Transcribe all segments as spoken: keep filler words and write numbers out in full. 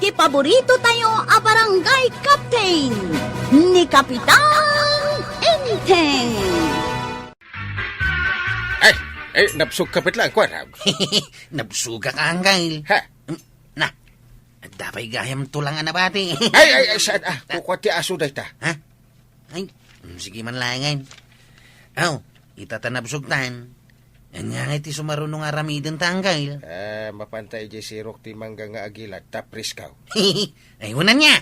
Paborito tayo a barangay captain, ni Kapitan Enteng. Ay, ay, nabsog ka met laeng, kuarog. Nabsogak, Angkel. Ha? Mm, na, adda pay gayam tulang a nabati. Ay, ay, ay, saan? Ah, kukua ti aso dayta. Ha? Ay, mm, sige man laengen. Aw, ita ta nabsogtan. Ania ngay ti sumaruno nga aramidenta, Angkel? Ah, mapanta idiay sirok ti mangga nga agilad, ta presko. Ay, unanna.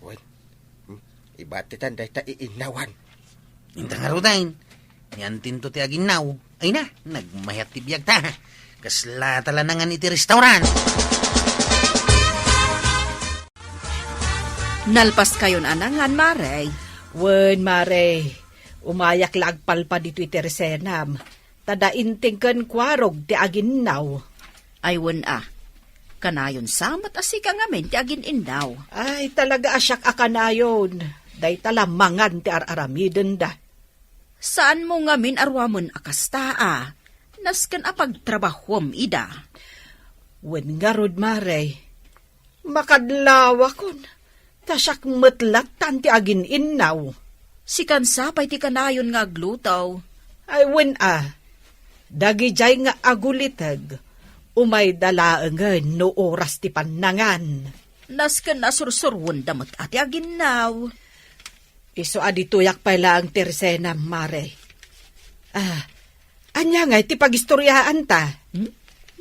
Wen, hmm, ibatitan dayta iinnawan. Inta ngaruden, ni antinto ti aginnaw. Ay na, nagmayat ti biagta. Kasla ta la nangan iti restaurant. Nalpaskayon a nangan, Mare? Wen, Mare. Umayak la agpalpad ditoy tersenam. Ta da Enteng ken Kuarog ti aginnaw. Ay, wen a. Kanayon sa met a sika ngamin ti agin-innaw. Ay, talaga a siak a kanayon. Dayta la mangan ti ar-aramidenda. Saanmo ngamin a ruamen a kasta a. Nasken a pagtrabahuem ida. Wen ngarud, Mare. Makadlawakon. Ta siak met lattan ti agin-innaw. Sikan sa pay ti kanayon nga agluto. Ay, wen a. Dagidiay nga aguliteg, umayda laengen no oras ti pannangan. Nasken a sursuruenda met a ti aginnaw. Isu a ditoyak pay laeng ti resenam, Mare. Ah, ania ngay ti pagistoriaanta? Hmm?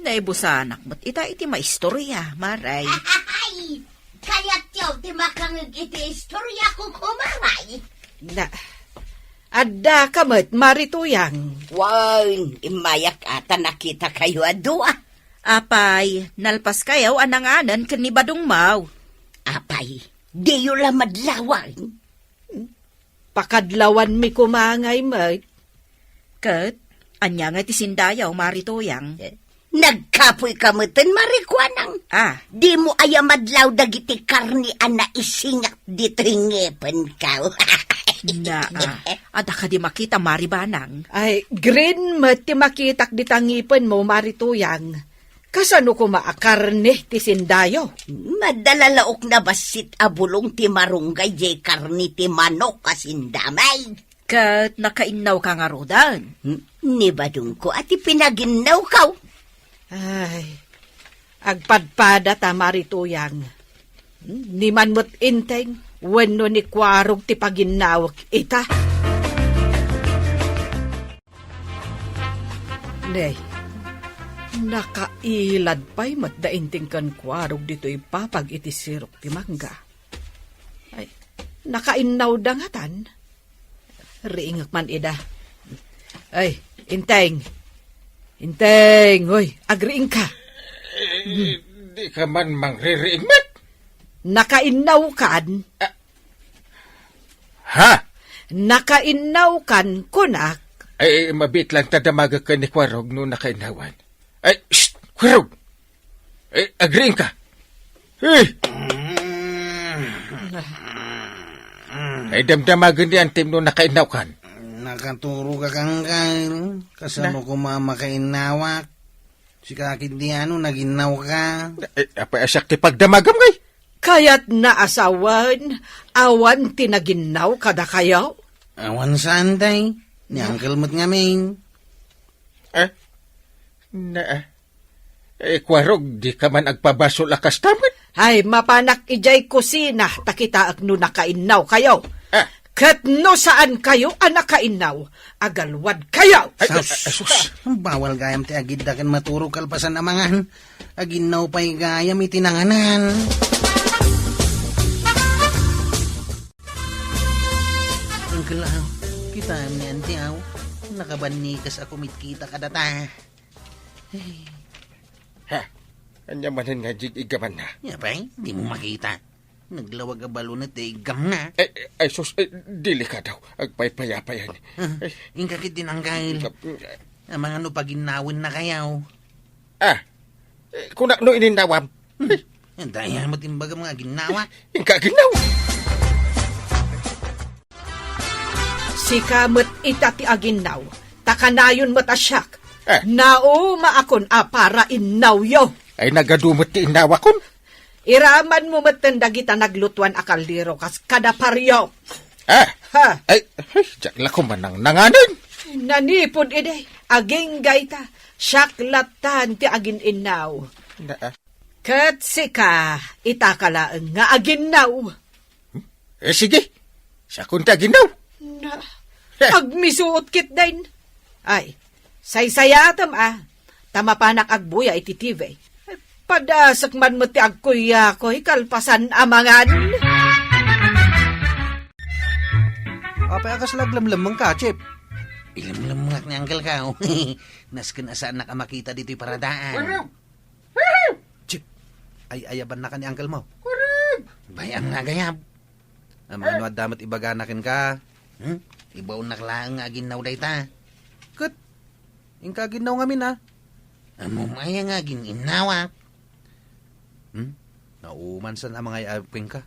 Naibusanak met ita iti maistoria, Mare. Ay, kayatyo ti makangeg iti istoriako, kumamay. Na, addaka met, Mare Tuyang. Wen, immayak a ta nakitakayo a dua. Apay, nalpaskayo a nanganen ken ni Badongmo. Apay, diyo la madlawan? Pakadlawanmi koma ngay met. Ket, ania ngay ti sindayo, Mare Tuyang? Eh, nagkapoyka meten, Mare Kuanang. Ah. Dimo aya madlaw dagiti karne a naisingak ditoy ngipenko? Naa, adda kadi makita, Mare Banang? Ay, green met ti makitak dita ngipenmo, Mare Tuyang. Kasano koma a karne ti sindayo? Madalalaok na bassit a bulong ti marunggay jay karne ti manok a sindamay. Ket nakainnawka ngaruden? Hmm, ni Badongko a ti pinaginnawko. Ay, agpadpadata, Mare Tuyang. Hmm, ni man met Enteng wenno ni Kuarog ti paginnawek ita. Nay, nakailad pay met da Enteng ken Kuarog ditoy papag iti sirok ti mangga. Ay, nakainnawda ngatan. Riingek man ida. Ay, Enteng. Enteng, oy, agriingka. Eh, di ka man mangririing met? Nakainnawkan? Ah, Ha? Nakainnawkan, kunak. Ay, ay, mabiit lang ta damagek ken ni Kuarog no nakainnawan. Ay, shh! Kuarog! Ay, agriingka! Eh! Ay, damdamagen ni Antim no nakainnaw kan. Nakaturog a kangkal. Kasano Na? Koma makainnawak? Sika ketdi ano, naginnaw ka? Eh, apay a siak ti pagdamagam, ngay? Kayatna a sawen, awan ti naginnaw kadakayo? Awan saan, tay. Ni Uncle met ngamin. Eh? Na, eh, Kuarog, di ka man agpabasol a kasta met? Ay, mapanak idiay kusina, ta kitaek no nakainnaw kayo. Ah. Ket no saan kayo a nakainnaw, agalwad kayo. Ay, ay, ay, sus. Bawal gayam ti agidda ken maturog kalpasan a mangan. Aginnaw pay gayam iti nanganan. Uncle, aw, kitaem ni Auntie, aw. Nakabannikas a kumitkita kadata. Ay. Ha? Ania manen nga jig-igamanna? Apay, dimo makita. Naglawag a balunet ti iggamna. Eh, eh, ay sus, eh, delikado. Agpaypayapayan. Ah, eh. Inka ketdi, Uncle. Inka, mm, eh. Amangan no paginnawennakayo. Ah, eh, kunak no ininnawam. Hmm. Eh. Dayta met imbagam nga aginnawa. Inka aginnaw. Sika met ita ti aginnaw. Ta kanayon met a siak. Eh. Naumaakon a parainnaw yo. Ay, nagadu met ti innawakon. Iramanmo metten dagita naglutuan a kaldero kas kada pario. Ah! Ha? Ay, ay, diak la kumanangnanganen. Nanipud idi, agingga ita, siak lattan ti agin-innaw. Na, ah. Ket sika, itaka laeng nga aginnaw. Eh, sige. Siakon ti aginnaw. Na, agmisuot ketdin. Ay, saysayatem a, ta mapanak agbuya iti T V. Padasek man met ti agkuyakoy kalpasan a mangan. Apay a kasla aglemlemmengka, Chip? Ilemlemmengak ni Uncle ka. Nasken a saannak a makita ditoy paradaan. Chip, ay-ayabannak ni Uncle mo. Bay-am nga agayab. Amangan no adda met ibagana kenka. Hmm? Ibaonnak laeng nga aginnaw dayta. Ket, inka aginnaw ngamin, a? Ammom aya nga agin-innawak? Hmm? Naumansan a mangay-ayab kenka.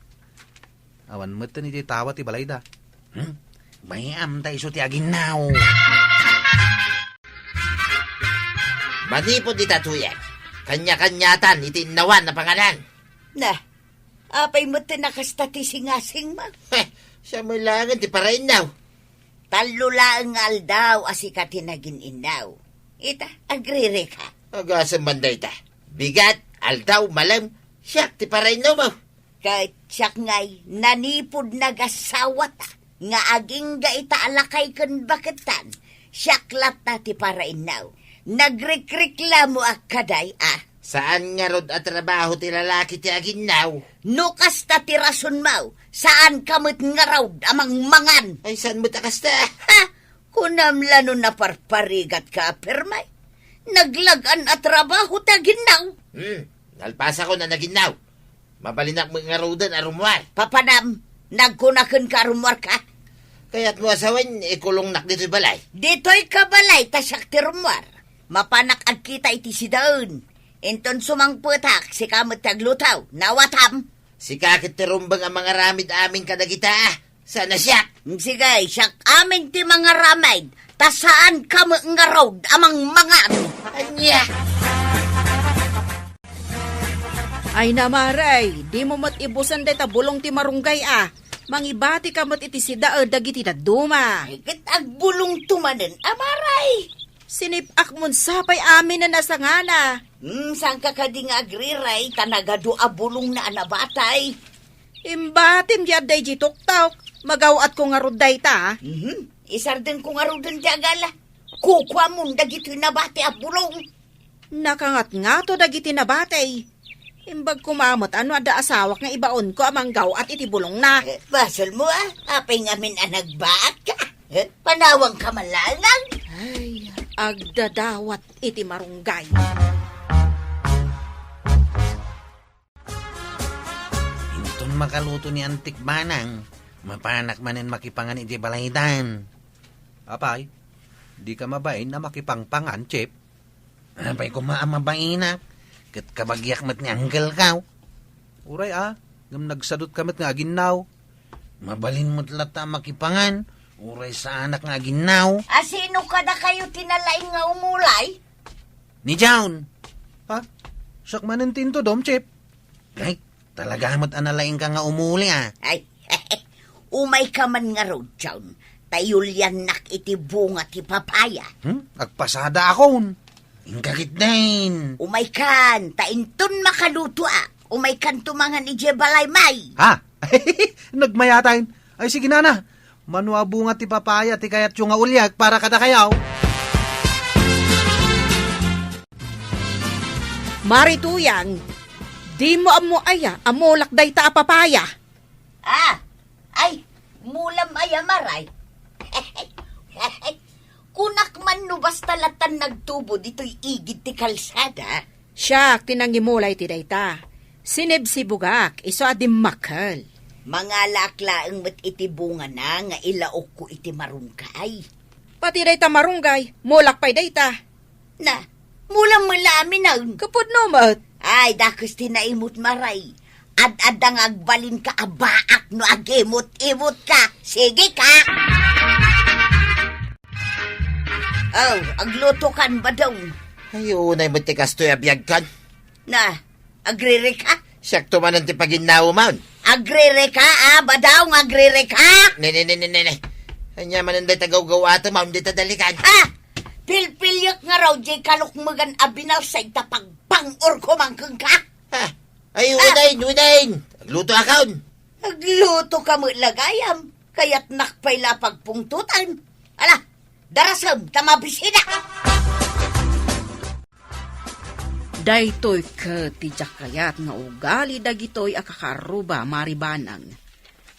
Awan met iti tawa ti balayda. Hmm? Bay-am ta isu ti aginnaw. Manipud ita, Tuyang, kanya-kaniatan iti innawan a panganan. Na, apay met ti nakasta ti singasingmo? Heh, siya met laengen ti parainnaw. Tallo laeng nga aldaw a sika ti nagin-innaw. Ita, agririka. Agasem man dayta. Bigat, aldaw, malem, siak ti parainnaw mo. Ket siak ngay, nanipud nagasawata nga agingga ita a lakay ken baketan, siak latta ti parainnaw. Nagrikriklamo a kaday a. Saan ngarud a trabaho ti lalaki ti aginnaw? No kasta ti rasonmo, saanka met ngarud a mangmangan. Ay, saan met a kasta? Ha? Kunam la no naparparigatka a pirme? Naglag-an a trabaho ti aginnaw. Hmm, nalpasakon a naginnaw. Mabalinak met ngaruden a rummuar. Papanam, nagkuna kenka a rummuarka? Kayatmo a sawen, ikulongnak ditoy balay. Ditoyka balay, ta siak ti rummuar. Mapanak agkita iti sidaen. Inton sumangpetak, sika met ti agluto. Nawatam? Sika ket ti rumbeng a mangaramid amin kadagita. Saan a siak? Sige, siak amin ti mangaramid, ta saanka met ngarud a mangmangan. Ania? Ay, Mare, dimo met ibusen dayta bulong ti marunggay a. Mangibatika met iti sidaen dagiti dadduma. Ay, ket agbulongto manen, Mare. Sinip-ak mon sapay aminen a sangana. Hmm, saanka kadi nga agriray, ta nagadu a bulongna a nabatay. Imbatim ti adda idiay tuktok. Magaw-atko ngarud dayta, a? Mhm. Isardengko ngaruden ti agala. Kukuamon dagitoy nabati a bulong. Nakangatngato dagiti nabati. Imbag koma met a no adda asawak nga ibaonko a manggaw-at iti bulongna. Eh, basolmo, a. Apay ngamin a nagbaat ka? Eh, panawangka man laeng. Ay, agdadawat iti marunggay. Inton makaluto ni Antik Banang, mapanak manen makipangan iti balaydan. Apay, dika mabain a makipangpangan, Chip? Apay koma a mabainak, ket kabagiak met ni Uncle ka. Uray a, ngem nagsadutka met nga aginnaw. Mabalin met latta a makipangan, uray saanak nga aginnaw. A sino kadakayo ti nalaing nga umulay? Ni John. Ha? Siak manen ti intudom, Chip. Ay, talaga met a nalaingka nga umuli, a. Ay, umayka man ngarud, John. Ta iuliannak iti bunga ti papaya. Hmm? Agpasada akon. Inka ketdin. Umaykan, ta inton makalutoak, umaykanto mangan idiay balay, may. Ha? Nagmayatan. Ay, sige, nana. Mano a bunga ti papaya ti kayatyo nga uliak para kadakayo? Mare Tuyang, dimo ammo aya a mulak dayta a papaya? Ah, ay, mulam aya, Mare. Kunak man no basta latan nagtubo ditoy igid ti kalsada. Siak ti nangimulay ti dayta. Sinibsibugak, isu a dimmakkel. Mangalaak laeng met iti bungana nga ilaokko iti marunggay. Pati dayta marunggay, mulak pay dayta. Na, mulam met la aminen. Kapudno met. Ay, dakes ti naimut, Mare. Ad-adda nga agbalinka a baak no agimut-imutka. Sige ka. Oh, aglutokan, Badong. Ay, unay met ti kastoy a biagkan. Na, agririka? Siakto manen ti paginnawemon. Agririka, a, badaw nga agririka! Ne, ne, ne, ne, ne, ne. Ania manen dayta gawgawatem, a, dita dalikan. A! Pilpiliek ngarud diay kalukmegan a binalsig ta pagbang-orko man kenka. A! Ay, a, unayen, unayen. Aglutoakon. Aglutoka met la gayam. Kayatnak pay la pagpungtotan. Ala, darasem ta mabisinak. Daytoy ket ti diak kayat nga ugali dagitoy a kakaarruba, Mari Banang.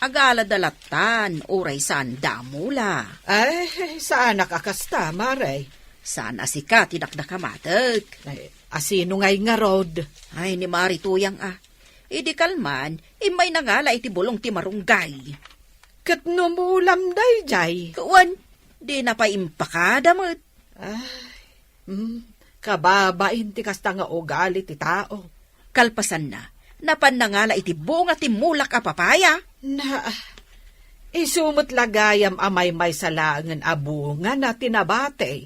Agalada lattan, uray saanda a mula. Ay, saanak a kasta, Mare. Saan a sika ti dakdakamatek. Ay, asino ngay ngarud? Ay, ni Mari Tuyang a. Idi kalman, immay nangala iti bulong ti marunggay. Ket no mulam daydiay? Wen, dina pay impakada met. Ay, mm, kababain ti kasta nga ugali ti tao. Kalpasanna, napan nangala iti bunga ti mulak a papaya. Na, isu met la gayam a maymaysa laengen a bungana ti nabati.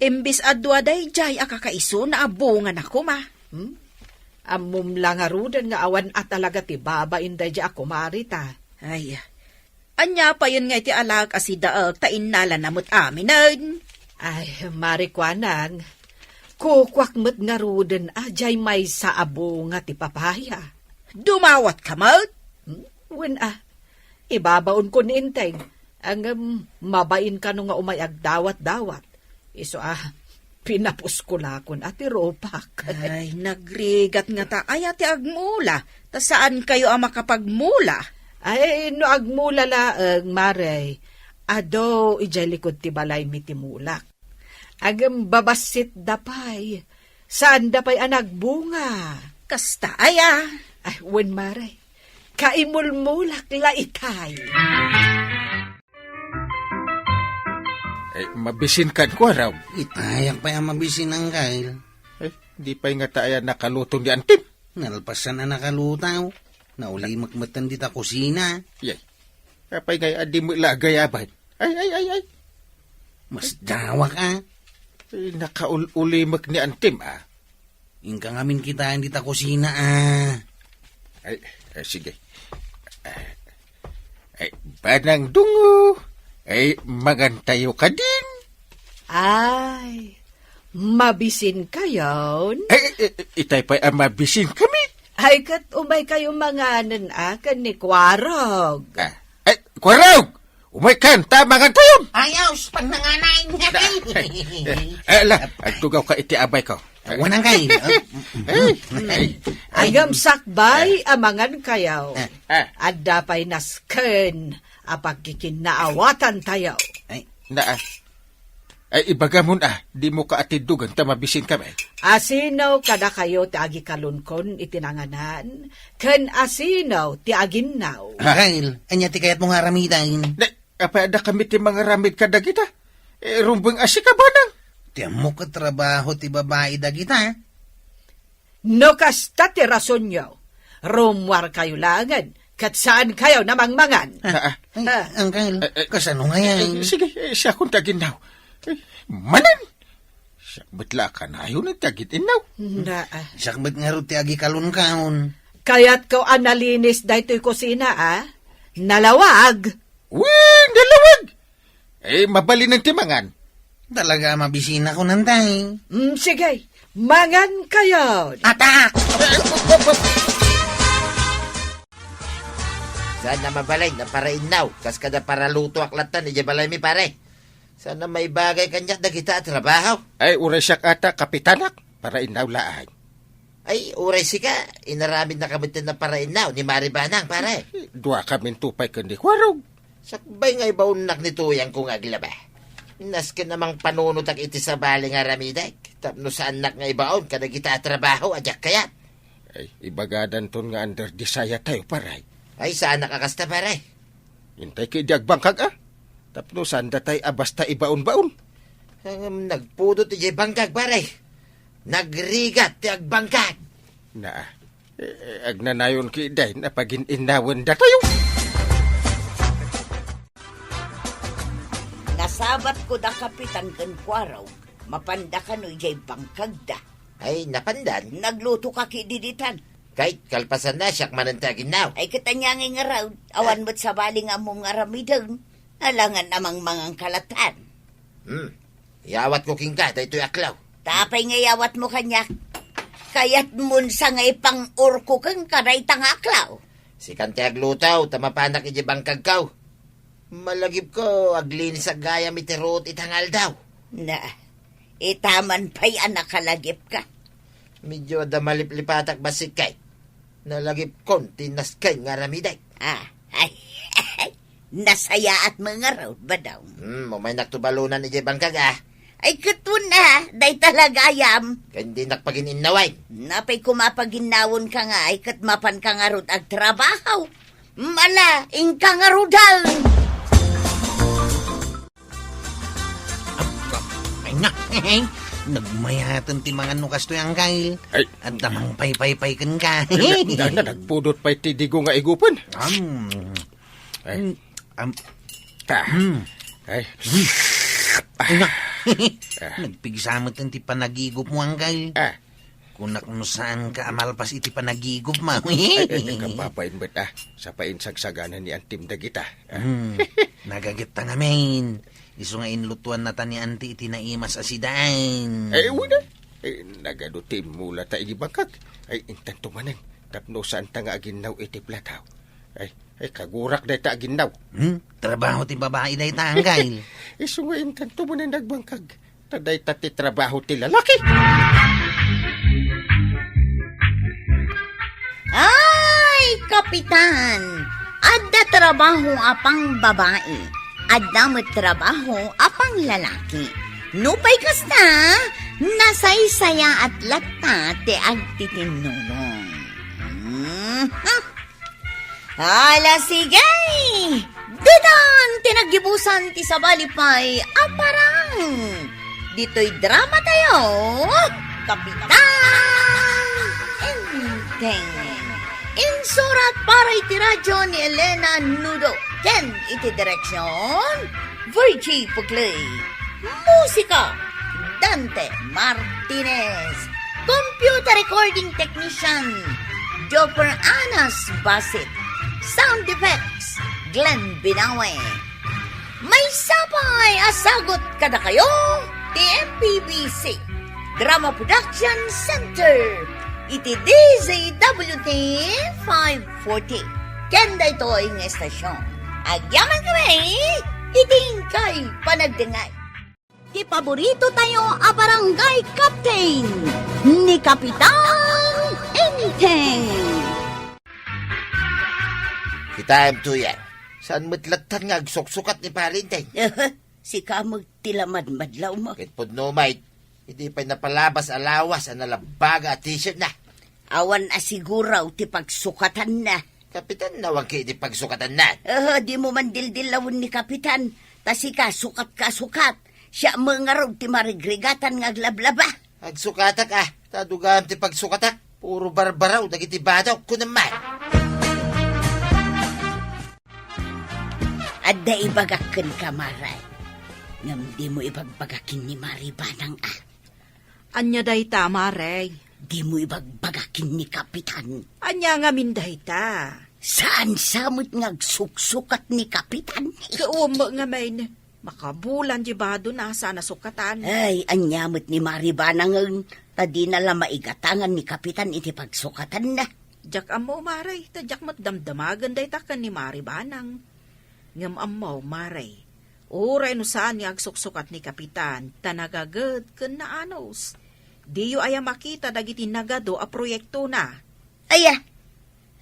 Imbes a dua daydiay a kakaisuna a bungana koma. Hmm? Ammom la ngaruden nga awan a talaga ti babain daydiay a kumarita. Ay, ania payen nga iti alaek a sidaek ta innalana met aminen? Ay, Mari Kuanang, kukuak met ngaruden a diay maysa a bunga ti papaya. Dumawatka met? Hmm? Wen a, ibabaonko ni Enteng, ngem mabain kano nga umay agdawat-dawat. Isu a, pinapusko lakon a ti rupak. Ay, nagrigat ngata aya ti agmula, ta saankayo a makapagmula. Ay, no agmula laeng, Mare, adu idiay likud ti balaymi ti mulak. Ngem babassitda pay, saanda pay a nagbunga. Kasta aya? Ay, wen, Mare, kaimulmulak la itay. Ay, mabisinkan, Kuarog. Itayak pay a mabisin, Angkel. Ay, di pay ngata aya nakaluto ni Antim? Nalpasan a nakaluto. Naulimek metten dita kusina. Yay. Apay ngay a di met la agayaban? Ay, ay, ay, ay. Masdawak a. Ay, nakaul-ulimek ni Antim a. Inka ngamin kitaen dita kusina a. Ay, ay, sige. Ay, Banang Dungo, ay, mangantayo kadin? Ay, mabisinkayon? Ay, ay, ay, itay pay a mabisinkami. Ay, ket umaykayo manganen a ken ni Kuarog. A, ay, Kuarog! Umaykan, ta mangantayon! Ayaw, pannanganay. Ala, agtugawka iti abayko. Wen, Angkel. Ay, ay, ay. Ngem sakbay a mangankayo. A. Adda pay nasken a pagkikinnaawatantayo. Ay. Na, a. Ay, ibagamon a, dimo ka atiddogen ta mabisinkami. Asino kadakayo ti agikalunkon iti nanganan, ken asino ti aginnaw? Angkel, ania ti kayatmo nga aramiden? Ne, apay addakami ti mangaramid kadagita? E, rumbeng a sika, Banang. Ti ammok ket trabaho ti babai dagita. No kasta ti rasonyo, rummuarkayo laengen, ket saankayo a mangmangan. A, a. Ay, a. Angkel, e, e, kasano ngay? E, sige, e, siakon ti aginnaw. E, manen! Siak met la a kanayon ti agin-innaw. Na, a. Siak met ngarud ti agikalunkaon. Kayatko a nalinis daytoy kusina, a? Nalawag. Wen, nalawag! E, mabalinen ti mangan. Talaga a mabisinak, kunantay. Mm, sige, mangankayo. Atak! Saan a mabalin a parainnaw, kas kada paralutoak lattan idiay balaymi, pare. Saan a maibagay kaniak dagita a trabaho. Ay, uray siak ata, kapitanak, parainnaw laeng. Ay, uray sika, inaramidnaka metten a parainnaw ni Mari Banang, pare. Duakaminto pay ken ni Kuarog. Sakbay nga ibaonnak ni tuyangko nga aglaba. Nasken a mangpanunotak iti sabali nga aramidek, tapno saannak nga ibaon kadagita a trabaho a diak kayat. Ay, ibagadanton nga under desire tayo, pare. Ay, saanak a kasta, pare. Intay ket idi agbangkag, a. Tapno saan datay a basta ibaon-baon. Ngem nagpudot idiay bangkag, pare. Nagrigat ti agbangkag. Na, e, e, agnanayon ketdi a pagin-innawen datayo. Nasabatko da Kapitan ken Kuarog, mapanda kano idiay bangkagda. Ay, napandan? Naglutoka ketdi ditan. Kay, kalpasanna, siak manen ti aginnaw. Ay, ket ania ngay ngarud? Awan met sabali nga ammom nga aramiden. Alangan a mangmangan ka latta. Hmm. Iyawatko kenka daytoy a aklaw. Ta apay nga iyawatmo kaniak? Kayatmon sa nga ipang-urko kenka dayta nga aklaw? Sikan ti agluto, ta mapanak idiay bangkagko. Malagipko, aglinis gayam iti ruot ita nga aldaw. Na, ita man pay a nakalagipka. Medyo adda maliplipatak bassit kay. Nalagipkon ti nasken nga aramidek. Ah, ay, nasayaat met ngarud, Badong. Hmm, umaynakto balonan idiay bangkag, ah. Ay, ket wen, ah, dayta la gayam. Kay dinak pagin-innawen. Napay koma paginnawonka nga, ay, ket mapanka ngarud agtrabaho. Mala, inka ngaruden. Ay na, nagmayaten ti mangan no kastoy, Angkel. Ay. Adda mangpaypaypay kenka. Ay, na, na, na, nagpudot pay ti digo nga igupen. Am. Ay. Mm, am. Ah. Mm. Ay. Ay na. Ah. Nagpigsa met ti panagigupmo, Angkel. Ah. Kunak no saanka a malpas iti panagigupmo. Ay, ay, ay, kapapain met, ah. Sa painsagsaganay ni Antim dagita. Ah. Hmm. Nagagetta ngamin. Isu nga inlutuannata ni Anti iti naimas a sidaen. Ay, wen, ah. Ay, nagadu ti immulata idi bangkag. Ay, intanto manen. Tapno saanta nga aginnaw iti plataw. Ay, ay, kagurak dayta aginnaw. Hmm? Trabaho ti babai dayta, Angkel. Isu nga intanto manen nagbangkag. Ta dayta ti trabaho ti lalaki. Ay, Kapitan! Adda trabaho a pangbabai. Adda met trabaho a panglalaki. Nupay kasta, nasaysayaat latta ti agtitinnulong. Mhm. Ala, sige! Ditan ti naggibusan ti sabali pay a parang ditoy drama tayo, Kapitan Enteng. Insurat para iti radyo ni Elena Nudo ken iti direksyon, Virgie Puclay. Musika, Dante Martinez. Computer recording technician, Joper Anas Basit. Sound effects, Glenn Binawe. Maysa pay a sagut kadakayo ti M P B C Drama Production Center iti D Z W T five forty. Ken daytoy nga estasyon, agyaman kami iti inkay panagdengngeg. Ti paborito tayo a barangay captain, ni Kapitan Enteng. Kitaem, Tuyang. Saan met lattan nga agsuksukat ni Pari Enteng? Sika met ti lamadmadlaw mo. Ket pudno met, idi pay napalabas a lawas a nalabbaga a t-shirt na. Awan a siguraw ti pagsukatanna. Kapitan, awan kadi pagsukatanna. Ah, dimo man dildilawen ni Kapitan. Ta sika, sukatka a sukat. Siak met ngarud ti marigrigatan nga aglablaba. Agsukatak, ah. Ta adu gayam ti pagsukatak. Puro barbaraw dagiti badok, kunam man. Adda ibagak kenka, Mare. Ngem dimo ibagbaga ken ni Mari Banang, ah. Ania dayta, Mare? Dimo ibagbaga ken ni Kapitan. Ania ngamin dayta? Saan sa met nga agsuksukat ni Kapitan? Kaum ngamin. Makabulan di badona, saan a sukatan. Ay, ania met ni Mari Banangen, ta dina la maigatangan ni Kapitan iti pagsukatanna. Diak ammo, Mare, ta diak met damdamagen dayta ken ni Mari Banang. Ngem ammo, Mare, uray no saan nga agsuksukat ni Kapitan, ta nagaged ken naanus. Diyo aya makita dagiti nagadu a proyektona. Aya,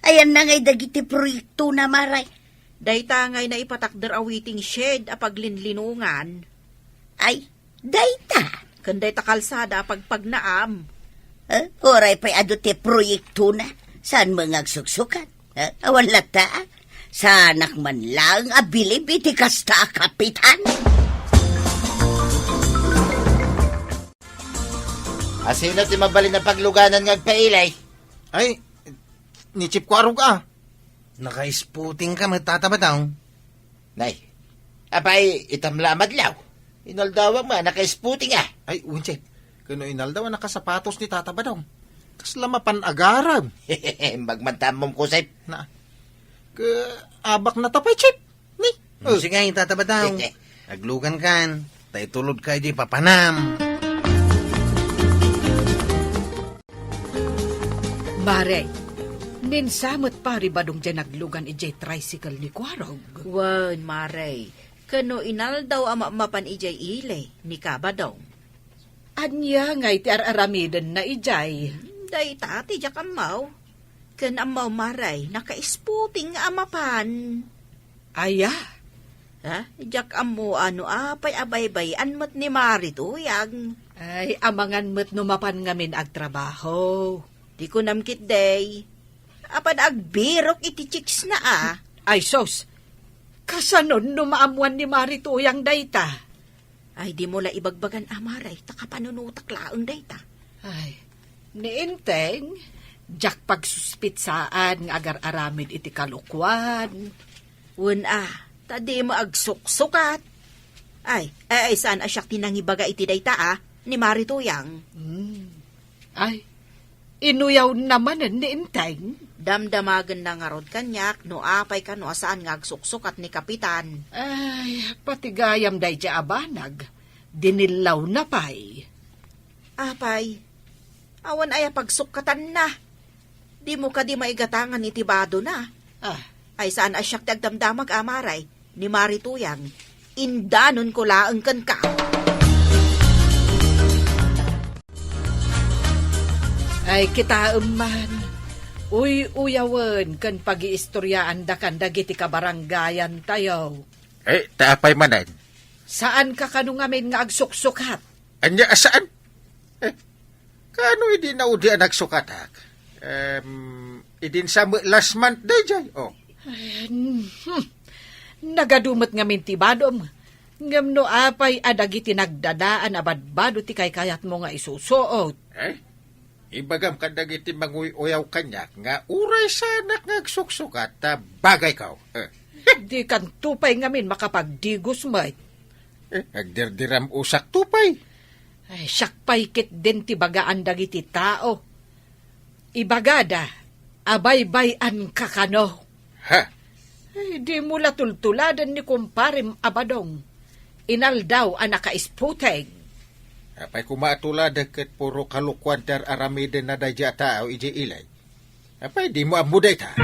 ayanna ngay dagiti proyektona, Mare? Dayta ngay naipatakder a waiting shed a paglinlinongan. Ay, dayta? Ken dayta kalsada a pagpagnaam. Eh, uray pay adu ti proyektona. Saan met nga agsuksukat? Eh, awan latta, ah. Saanak man laeng a bilib iti kasta a Kapitan. Asino ti mabalin a pagluganan nga agpailay? Ay, ni Chief Kuarog, ah. Naka-spooting ka met, Tata Badong. Nay, apay, itam la a madlaw. Inaldawak met, naka-spooting, ah. Ay, wen, Chief. Ken no inaldaw a nakasapatos ni Tata Badong. Kasla mapan agarem. Imbag man ta ammom, Kusip. Na. Ke, abak na ta pay, Chip. Ni? Hmm, oh. Sige, itata ba daw? Aglugan kan, ta itulod ka iti papanam. Mare, ninsamet pari Badong diay naglugan idiay tricycle ni Kuarog. Wen, Mare, ken no inaldaw a mapan idiay ili ni Kabadong. Ania ngay ti ar-aramidenna idiay? Hmm, dayta ti diak ammo. Ken ammo, Mare, nakaisputing nga a mapan. Aya? Ha? Diak ammo no apay a baybay-an met ni Mari Tuyang. Ay, amangan met no mapan ngamin agtrabaho. Di kunam ketdi. Apan agbirok iti chicks na, a. Ay, sus! Kasanon no maammuan ni Mari Tuyang dayta? Ay, dimo la ibagbagan, a, Mare, ta kapanunotak laeng dayta. Ay, ni Enteng, diak pagsuspitsaan nga agar-aramid iti kalokuan. Wen, a, ta dimo agsuksukat. Ay, ay, ay, saan a siak ti nangibaga iti dayta, a, ni Mari Tuyang. Hmm. Ay, inuyawna manen ni Enteng? Damdamagenna ngarud kaniak no apay kano a saan nga agsuksukat ni Kapitan. Ay, pati gayam daydiay a banag, dinillawna pay. Apay, awan aya pagsukkatanna? Dimo kadi maigatangan iti badona? Ah. Ay, saan a siak ti agdamdamag, a, Mare, ni Mari Tuyang. Indanonko laeng kenka. Ay, kitaem man. Uy-uyawen ken pagiistoryaandakan dagiti kabarangayantayo. Eh, ta apay manen? Saanka kano ngamin nga agsuksukat? Ania a saan? Eh, kano idi naudi a nagsukatak? Em, idin sa met last month daydiay, oh. Ay, hmm. Nagadu met ngamin ti badom. Ngem no apay a dagiti nagdadaan a badbado ti kaykayatmo nga isusuot? Eh? Ibagam kadagiti manguy-uyaw kaniak nga uray saanak nga agsuksukat ta bagayko. Eh. Dikanto pay ngamin makapagdigos met. Eh, agdirdiram-usakto pay. Ay, siak pay ketdin ti bagaan dagiti tao. Ibagada a baybay-anka kano. Ha? Ay, dimo la tultuladen ni kumparem a Badong. Inaldaw a nakaisputing. Apay koma a tuladek ket puro kalokuan ti ar-aramidenna daydiay a tao idiay ili? Apay, dimo ammo dayta?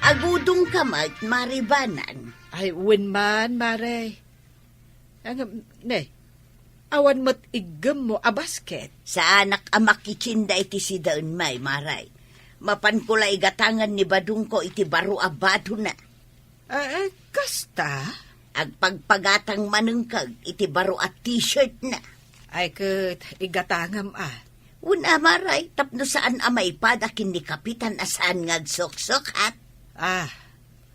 Agudongka met, Mare Banang. Ay, wen man, Mare. Ngem, ne, awan met iggemmo a basket. Saanak a makitsinda iti sidaen, Mare. Mapanko la igatangan ni Badongko iti baro a badona. Ah, eh, kasta? Agpagpagatang manen kag iti baro a t-shirtna. Ay, ket igatangam, a. Wen a, Mare, tapno saan a maipada ken ni Kapitan a saan nga agsuksukat. Ah,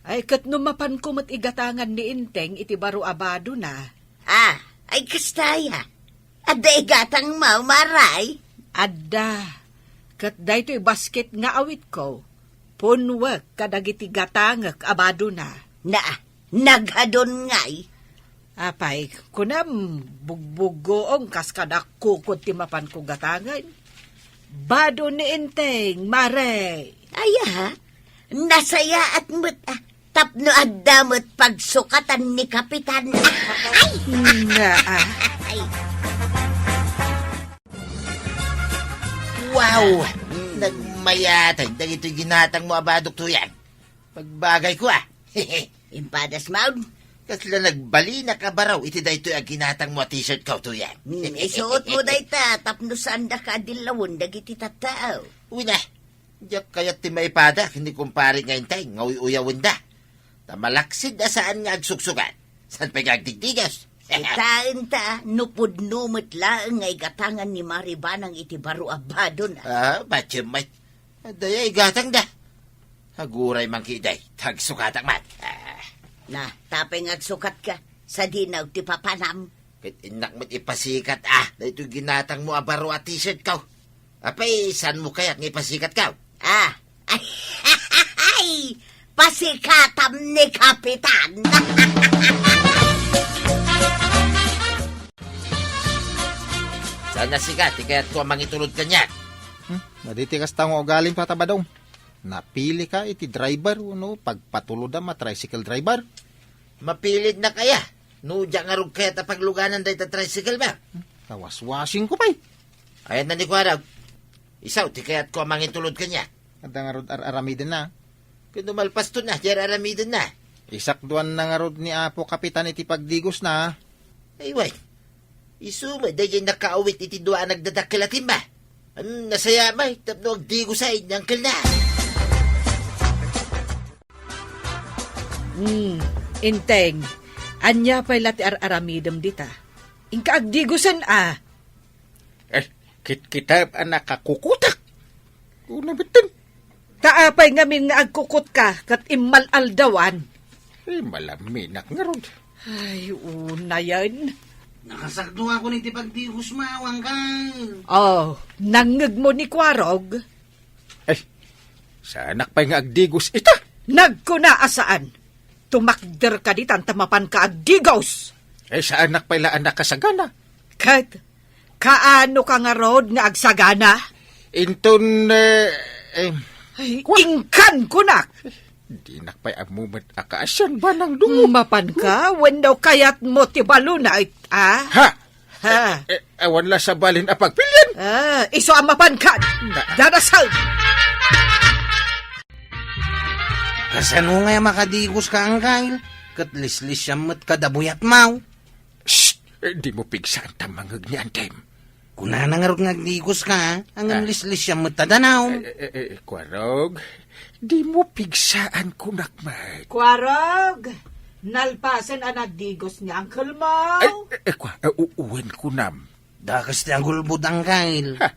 ay, ket no mapanko met igatangan ni Enteng iti baro a badona. Ah, ay, kasta aya. Adda igatangmo, Mare? Adda. Ket daytoy basket nga awitko, punwek kadagiti gatangek a badona. Na, naghadon ngay. Apay, kunam, bugbuggoong kas kadakko ti mapanko gatangen. Bado ni Enteng, Mare. Aya, nasayaat met, a. Tapno adda met pagsukatan ni Kapitan. Ay! Naa. Ay. Wow! Nagmayat dagitoy ginatangmo a badok, Tuyang. Pagbagayko, a. Impadas maon. Kasla nagbalinak a baro iti daytoy a ginatangmo a t-shirtko, Tuyang. Hmm, isuotmo dayta tapno saandaka a dillawen dagiti tattao. Wen a, diak kayat ti maipada ken ni kumpare nga Enteng nga uy-uyawenda. Ta malaksid a saan nga agsuksukat. Saan pay nga agdigdigas? Kitaenta, no pudno met laeng nga igatangan ni Mare Banang iti baro a badona. Ah, patiem met. Adda aya igatangda. Aguray man ketdi, ta agsukatak met. Ah. Na, tapay nga agsukatka, sadino ti papanam. Ket innak met ipasikat, a, daytoy ginatangmo a baro a t-shirtko. Apay, saanmo kayat nga ipasikatko? Ah, ay, pasikatam ni Kapitan. Ania sika, ti kayatko a mangitulod kaniak? Hmm, madi ti kasta nga ugalim, Tata Badong. Napilika iti driver wenno pagpatulodam a tricycle driver? Mapilidnak aya? No diak ngarud kayat a pagluganan dayta tricycle ba? Hmm, kawaswasingko pay. Ayanna ni Kuarog. Isu ti kayatko a mangitulod kaniak. Adda ngarud ar-aramidenna? Ken no malpaston a, di ar-aramidenna. Isakduanna ngarud ni Apo Kapitan iti pagdigosna. Ay, wen. Isu met daydiay nakaawit iti dua a nagdadakkel a timba. Am, nasayaat met tapno agdigos a ni angkelna. Hmm, Enteng, ania pay la ti ar-aramidem dita? Inka agdigosen a. Eh, kitkitaem a nakakukutak. Una metten. Ta apay ngamin nga agkukutka ket immal-aldawan? Eh, malaminak ngarud. Ay, unayen. Nakasakduakon iti pagdigosmo, angkel. Oh, nangngegmo ni Kuarog? Ay, saanak pay nga agdigos ita? Nagkuna a saan. Tumakder ka ditan ta mapanka agdigos. Ay, saanak pay la a nakasagana. Ket, kaano ka ngarud nga agsagana? Inton, eh, eh, Ay, kwa- inkan kunak. Dinak pay ammo met a kaasian, Banang Dungo. Mapanka, wenno kayatmo ti balunay, a? Ha? Ha? Eh, eh, awan la sabali a pagpilian. Ah, isu a mapanka. Na- Darasag. Kasano nga makadigos ka, angkel? Ket lislisiam met kada buyatmo. Shh! Eh, dimo pigsaan ta mangngeg ni Antem. Kunana ngarud nga agdigos ka, ngem Ah. lislisiam met ta danum. Eh, eh, eh, eh, Kuarog, dimo pigsaan kunak met. Kuarog, nalpasen a nagdigos ni angkelmo. Ay, eh, eh, kwa, eh, u-, uwen kunam. Dakes ti agulbod, angkel. Ha?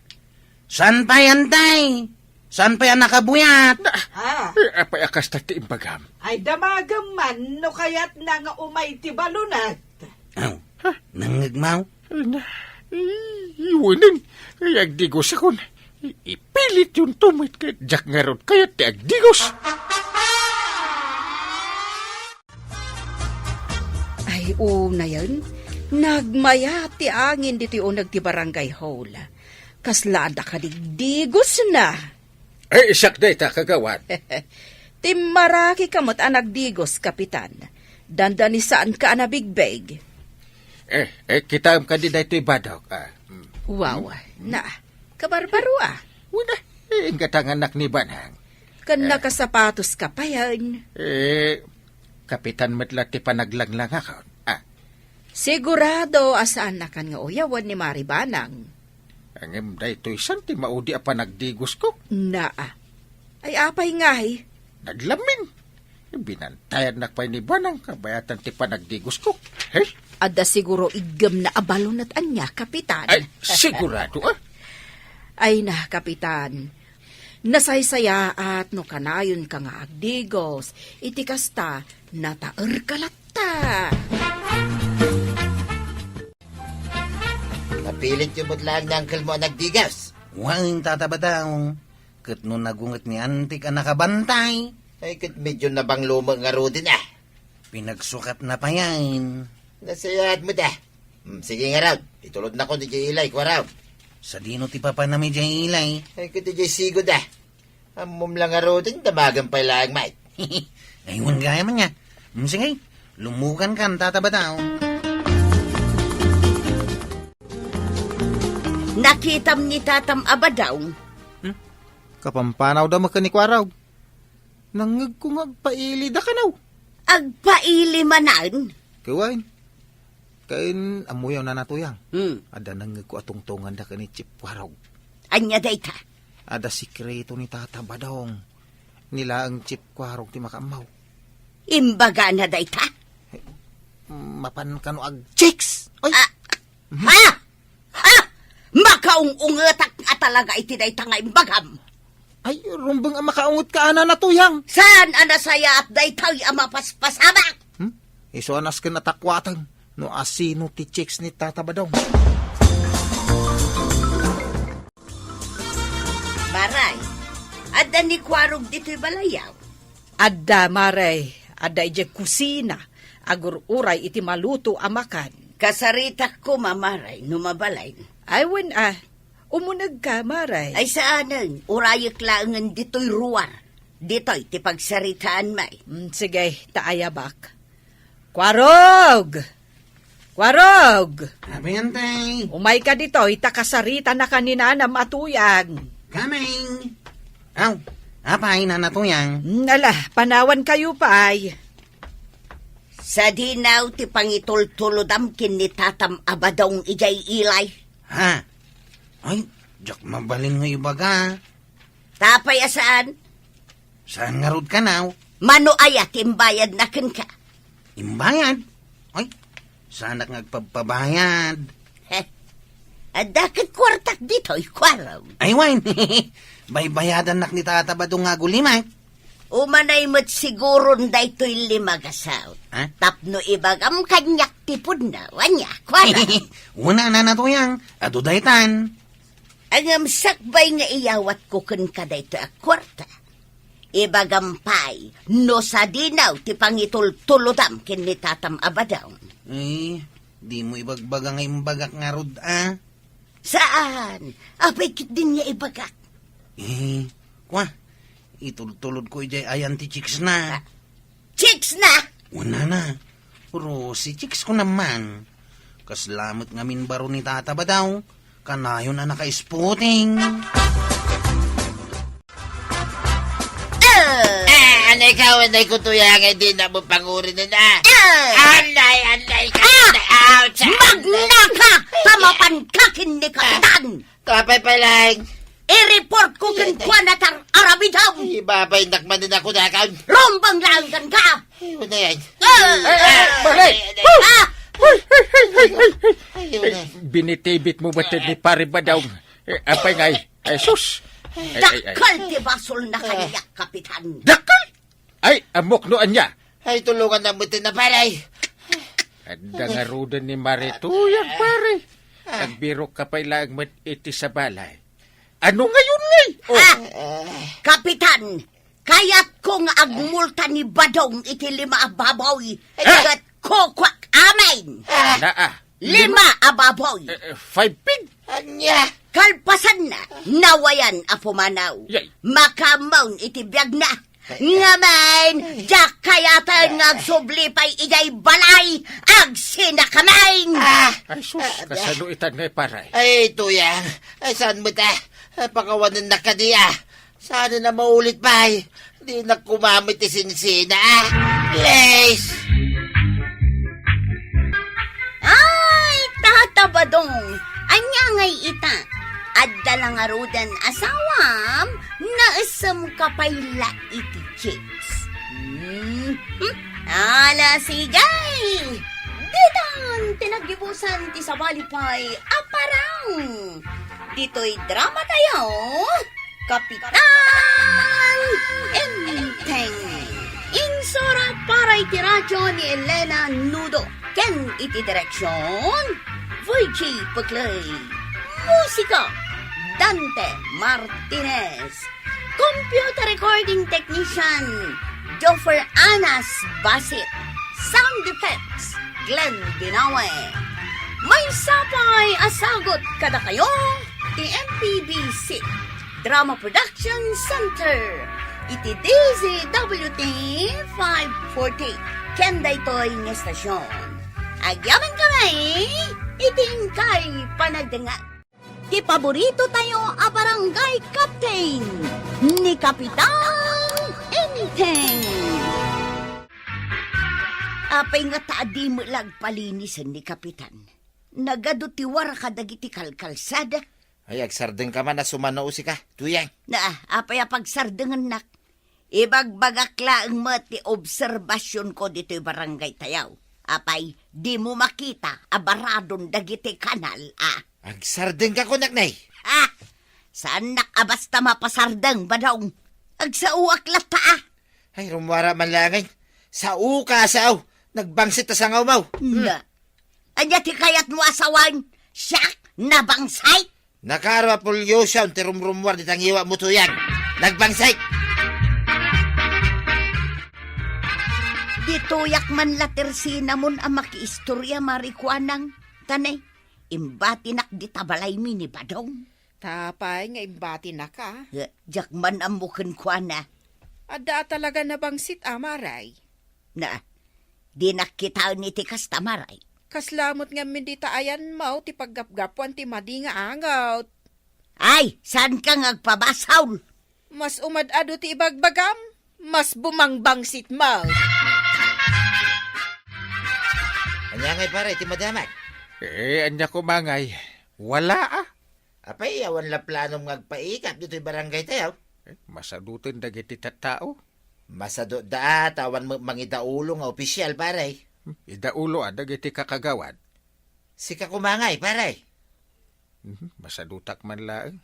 Saan pay, Antay? Saan pay a nakabuyat? Na, Ah. eh, apay a kasta ti imbagam? Ay, damagem man no kayatna nga umay ti balunay. Aw, Ha? nangngegmo? Ay, na, i-, iwanen. Ay, agdigosakon. I-, ipilit yun tumit ket diak ngarud kayat ti agdigos. Ay, unayen, nagmayat ti angin ditoy uneg ti barangay hall. Kasla adda kadigdigosna. Ay, siak dayta, kagawad. Timmarakika met a nagdigos, Kapitan. Dandani saanka a nabigbeg. Eh, eh, kitaem kadi daytoy badok, ah. Mm. Wow, na, kabarbaro, ah. Wala, eh, inggatanganak ni Banang. Ken Eh. nakasapatos ka payen. Eh, Kapitan met la ti panaglanglangakon. Ah. Sigurado a saannakan nga uyawen ni Mari Banang. Ngem daytoy san ti maudi a panagdigosko? Naa. Ay, apay ngay? Naglamin. Binantayannak pay ni Banang kabayatan ti panagdigosko. Hey? Adda siguro iggemna a balunat ania, Kapitan. Ay, sigurado, ah. Ay na, Kapitan. Nasaysayaat no kanayonka nga agdigos. Iti kasta, nataerka latta. Napilit yo met laeng ni angkelmo a nagdigos. Wen, Tata Badong. Ket no nagunget ni Antik a nakabantay. Ay, ket medyo nabanglo met ngaruden, ah. Pinagsukatna payen. Nasayaat met, ah. Hmm, sige ngarud, itulodnakon idiay ilay, Kuarog. Sadino ti papanam idiay ilay? Ay, ket idiay sigud, ah. Ammom la ngaruden, damagem pay laeng met. Ay, wen gayam ania. Hmm, sige, lumugankan, Tata Badong. Nakitam ni Tatam a Badong. Hmm? Kapampanawda met ken ni Kuarog. Nangngegko nga agpailida kano. Agpaili manen? Ket wen. Ken ammoyo, Nana Tuyang. Hmm. Adda nangngegko a tungtunganda ken ni Chief Kuarog. Ania dayta? Adda sekreto ni Tata Badong. Ni laeng Chief Kuarog ti makaammo. Imbagana dayta? Mapan kano ag-chicks? Ay! Ah! Ha? Ha? Makaung-ungetak a talaga iti dayta nga imbagam. Ay, rumbeng a makaunget ka, Nana Tuyang. Saan a nasayaat daytoy a mapaspasamak? Hmm? Isu a nasken a takuaten no asino ti chicks ni Tata Badong. Maray, adda ni Kuarog ditoy balayaw? Adda, Maray. Adda idiay kusina. Agur-uray iti maluto a makan. Kasaritak koma, Maray, no mabalin. Ay, wen a. Umunegka, Mare. Ay, saanen. Urayek laengen ditoy ruar. Ditoy ti pagsaritaanmi. Mm, sige, ta ayabak. Kuarog! Kuarog! Apay, Ante? Umayka ditoy, ta kasaritanaka ni nanam a tuyang. Coming! Aw, apay, Nana Tuyang? Mm, ala, panawankayo pay. Sadinaw ti pangitultulodam ken ni tatam a badong idiay ilay. Ha? Ay, diak mabalin nga ibaga. Tapay a saan? Saan ngarud kanaw? Mano aya ti imbayadna kenka? Imbayad? Ay, saanak nga agpabpabayad. Heh. Adda ket kuartak ditoy, Kuarog. Ay, wen. Baybayadannak ni Tata Badong nga agulimek. Umanay met siguron daytoy lima nga sao. Ha? Tapno ibagam kaniak ti pudno, ania, Kuarog? Una, Nana Tuyang, adu daytan. Ngem sakbay nga iyawatko kenka daytoy a kuarta, ibagam pay no sadinaw ti pangitultulodam ken ni tatam a badong. Eh, dimo ibagbaga nga imbagak ngarud a? Saan? Apay ketdin nga ibagak? Eh, kwa, itultulodko idiay ayan ti chicksna. Ah, chicksna? Wen, Nana. Pero si chicks ko naman. Kasla met ngamin baro ni Tata Badong. Kanayon a naka-spooting. Ah! Ah, anay ka, anay ko, Tuyang, nga di na mo pangurinen, ah. Ah! Anay, anay ka, ah! Anay, ouch! Magnaka! Tamapan ka ken ni Kapitan! Kapay pay lang. I-report ko ken kuana tar aramidam. Ay, babay, nakmanin ako na kan. Rumbang lang kan ka. Ay, wala yan. Ah! Eh, eh, eh, Mare! Ah! Ay, wala. Binitibit mo ba ni Pare Badong? Eh, apay ngay? Ay, sus! Ay, ay, ay. Dakkel ti basol na kaniak, Kapitan. Dakkel? Ay, amok no anya. Ay, tulungan na mo ti na, pare. Adda ngaruden ni Mare Tuyang, pare. Ah. Agbirok ka pay laeng met iti sabali. Ano ngayon, ngay? Oh. Ah, Kapitan, kayatko nga agmulta ni Badong iti lima a baboy. Ah. Ket kukuak amin. Ah. Naa. Lima a baboy. Eh, eh, five pig? Ania? Kalpasanna, nawayan a pumanaw. Yay. Makaammoon iti biagna. Ngamin, diak kayaten nga agsubli pay idiay balay, agsinakamin! Ah! Ay, sus, ah, kasano itan ngay, pare? Ay, Tuyang, ay, saan met a? Ay, pakawanennak kadi a. Saan na maulit pay? Dinak kumamit ti sinsina, ah. Please! Ay, Tata Badong, ania ngay ita? Adda la ngaruden asawam, naessem ka pay la iti chips. Hmm. Ala, sige. Ditan ti naggibusan ti sabali pay a parang. Ditoy drama tayo, Kapitan Enteng. Insura para iti radyo ni Elena Nudo. Ken iti direksyon, Virgie Peclay. Musika, Dante Martinez. Computer recording technician, Joffer Anas Basit. Sound effects, Glenn Binawe. Maysa pay a sagut kadakayo ti M P B C Drama Production Center iti D Z W T five forty ken daytoy nga estasyon. Agyaman kami iti inkay panagdengngeg. Ti paborito tayo a barangay captain, ni Kapitan Enteng. Apay nga ta di met la agpalinisen ni Kapitan? Nagadu ti warka dagiti kalkalsada. Ay, agsardengka man a sumano usika, Tuyang. Na, apay a pagsarengennak? Ibagbagak laeng met ti obserbasionko ditoy barangay tayo. Apay, dimo makita a baradon dagiti kanal, a? Agsardengka kunak, nay. Ha? Saannak a basta mapasardeng, Badong. Agsaoak latta, a? Ay, rummuara man laeng. Saoka a sao. Nagbangsit ta sangawmaw. Hmm. Na. Ania ti kayatmo a sawen? Siak? Nabangsit? Nakaaro a pollution ti rumrummuar dita ngiwatmo, Tuyang. Nagbangsit! Ditoyak man la ti rsinamon a makiistorya, Mare Kuanang. Tanay, imbatinak dita balaymi ni Badong. Ta apay nga imbatinaka? Eh, diak man ammo kenkuana. Adda a talaga nabangsit a, Mare? Na, dinak kitaen iti kasta, Mare. Kasla met ngamin dita ayanmo ti paggapgapuan ti madi nga angot. Ay, saanka nga agpabasol? Mas umad-adu ti ibagbagam, mas bumangbangsit mo. Ania ngay, pare, ti madamag? Eh, ania koma ngay? Wala, a. Apay, awan la planom nga agpaikap ditoy barangay tayo? Eh, masadutan dagiti tattao. Masadu da, ta awan met mangidaulo nga opisyal, pare. Hmm, idaulo a dagiti kakagawad. Sika koma ngay, pare. Mhm, masadutak man laeng.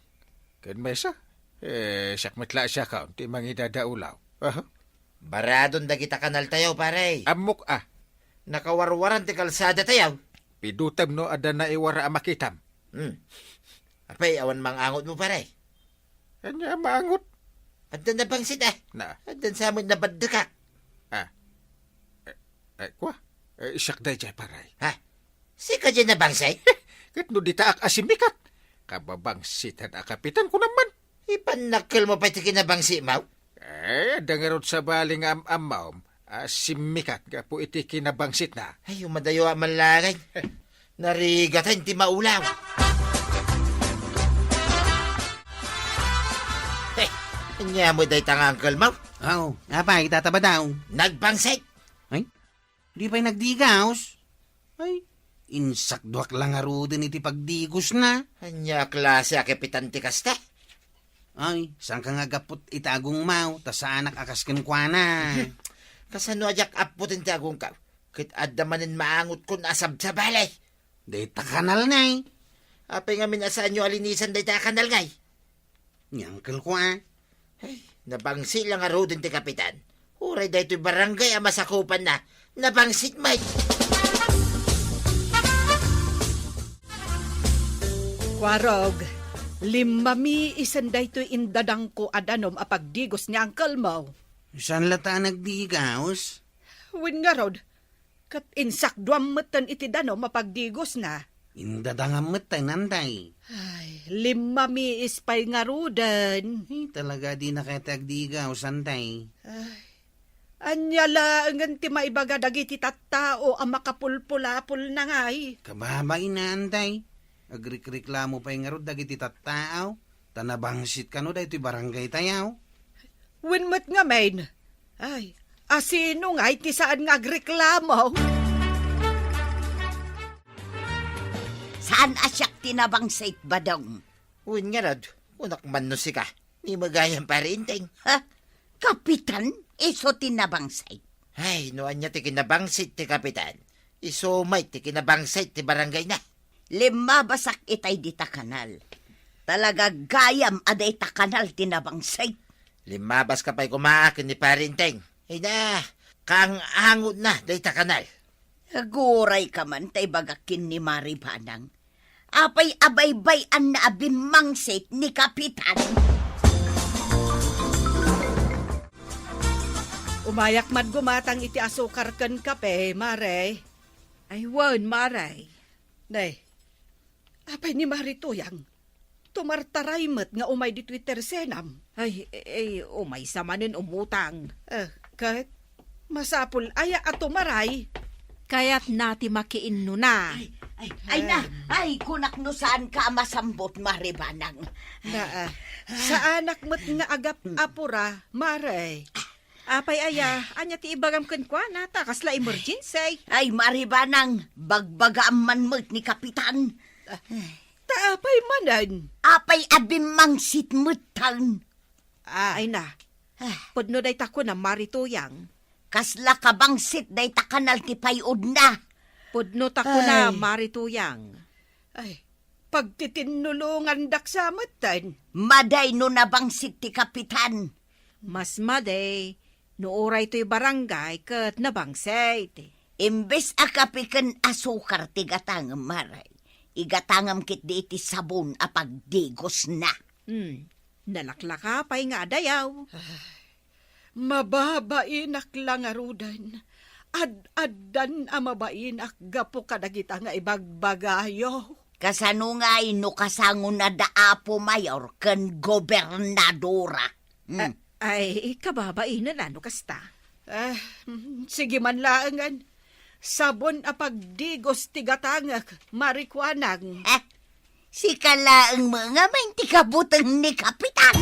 Ken maysa, eh, siak met la a siakon ti mangidadaulaw. Aha. Baradon dagita kanal tayo, pare. Ammok a. Nakawarwaran ti kalsada tayo. Pidutem no adda naiwara a makitam. Hmm. Apay, awan mangangot mo, pare? Ania a maangot? Adda nabangsit, a. Na. Addan sa met nabaddekak. Ah. Eh, eh, kwa? Eh, siak daydiay, pare. Ha? Sika diay nabangsit? Ket no ditaak a simmikat, kababangsitan a kapitan, kunam man. Ipannakkel mo pay ti kinabangsit mo? Eh, adda ngarud sabali nga am-ammom a simmikat gapu iti kinabangsitna. Ay, umadayo a man laeng. Narigatan ti maulaw. Eh, ania mo dayta nga uncle mo? Aw, apay, Tata Badong? Nagbangsit. Ay, di pay nagdigaus? Ay, insakduak la ngaruden iti pagdigosna. Ania a klase a kapitan ti kasta? Ay, saanka nga aggapput iti agongmo, ta saanak a kas kenkuana. Kasano a diak apputin ti agongko? Ket adda manen maangotkon a sabsabali. Dayta kanal ngay. Apay ngamin a saanyo a linisan dayta a kanal ngay? Ni uncle ko, a. Ay, nabangsit la ngaruden ti kapitan. Uray daytoy barangay a masakupanna, nabangsit met. Kuarog, limmami isen daytoy indadangko a danom a pagdigos ni uncle mo. Saan la ta a nagdigaus? Wen ngarud, ket insakduam metten iti danom a pagdigosna. Indadangam metten, antay. Ay, limmamiis pay ngaruden. Ay, talaga, dina kayat ti agdigaus, antay. Ay, ania laengen ti maibaga dagiti tattao a makapulpulapolna ngay? Kababaina, antay. Agrikreklamo pay ngarud dagiti tattao. Ta nabangsit kano daytoy barangay tayo. Wen met ngamin. Ay, asino ngay ti saan nga agreklamo? Saan a siak ti nabangsit, Badong? Wen ngarud, kunak man no sika. Ni magayam, Pare Enteng. Ha? Kapitan, isu ti nabangsit. Ay, no ania ti kinabangsit ti kapitan, isu met ti kinabangsit ti barangayna. Limmabasak itay dita kanal. Talaga gayam a dayta kanal ti nabangsit. Limmabaska pay koma ken ni Pare Enteng. Ay na, kaang-angotna dayta kanal. Agurayka man ta ibagak ken ni Mari Banang. Apay a baybay-anna a bimmangsit ni Kapitan? Umayak man gumatang iti asukar ken kape, Mare. Ay, wen, Mare. Nay, apay ni Mari Tuyang? Tumartaray met nga umay ditoy tersenam. Ay, eh, umaysa manen umutang. Eh, ket masapul aya a tumaray? Kayatna ti makiinnuna. Ay, ay, ay na, ay, kunak no saanka a masambut, Mare Banang. Na, ah, saanak met nga agap-apura, Mare. Apay aya, ania ti ibagam kenkuana, ta kasla emergency? Ay, Mare Banang, bagbagaam man met ni Kapitan. Ah, ta apay manen? Apay a bimmangsit metten? Ah. Ay na. Ah. Pudno dayta kuna, Mari Tuyang. Kasla kabangsit dayta kanal ti pay-udna. Pudno ta kuna, Ay. Mari Tuyang. Ay, pagtitinnulongandak sa metten. Madi no nabangsit ti Kapitan. Mas madi no uray toy barangay ket nabangsit. Imbes a kape ken asukar ti gatangem, Mare, igatangem ketdi iti sabon a pagdigosna. Hmm, nalaklaka pay nga adayaw. Ay, mababainak la ngaruden. Ad-addan a mabainak gapu kadagita nga ibagbagayo. Kasano ngay no kasangon a da Apo Mayor ken gobernadora? Hmm. A-, ay, kababain a no kasta. Ah, mm, sige man laengen. Sabon a pagdigos ti gatangek, Mari Kuanang. Eh, sika laeng met ngamin ti kabuteng ni Kapitan.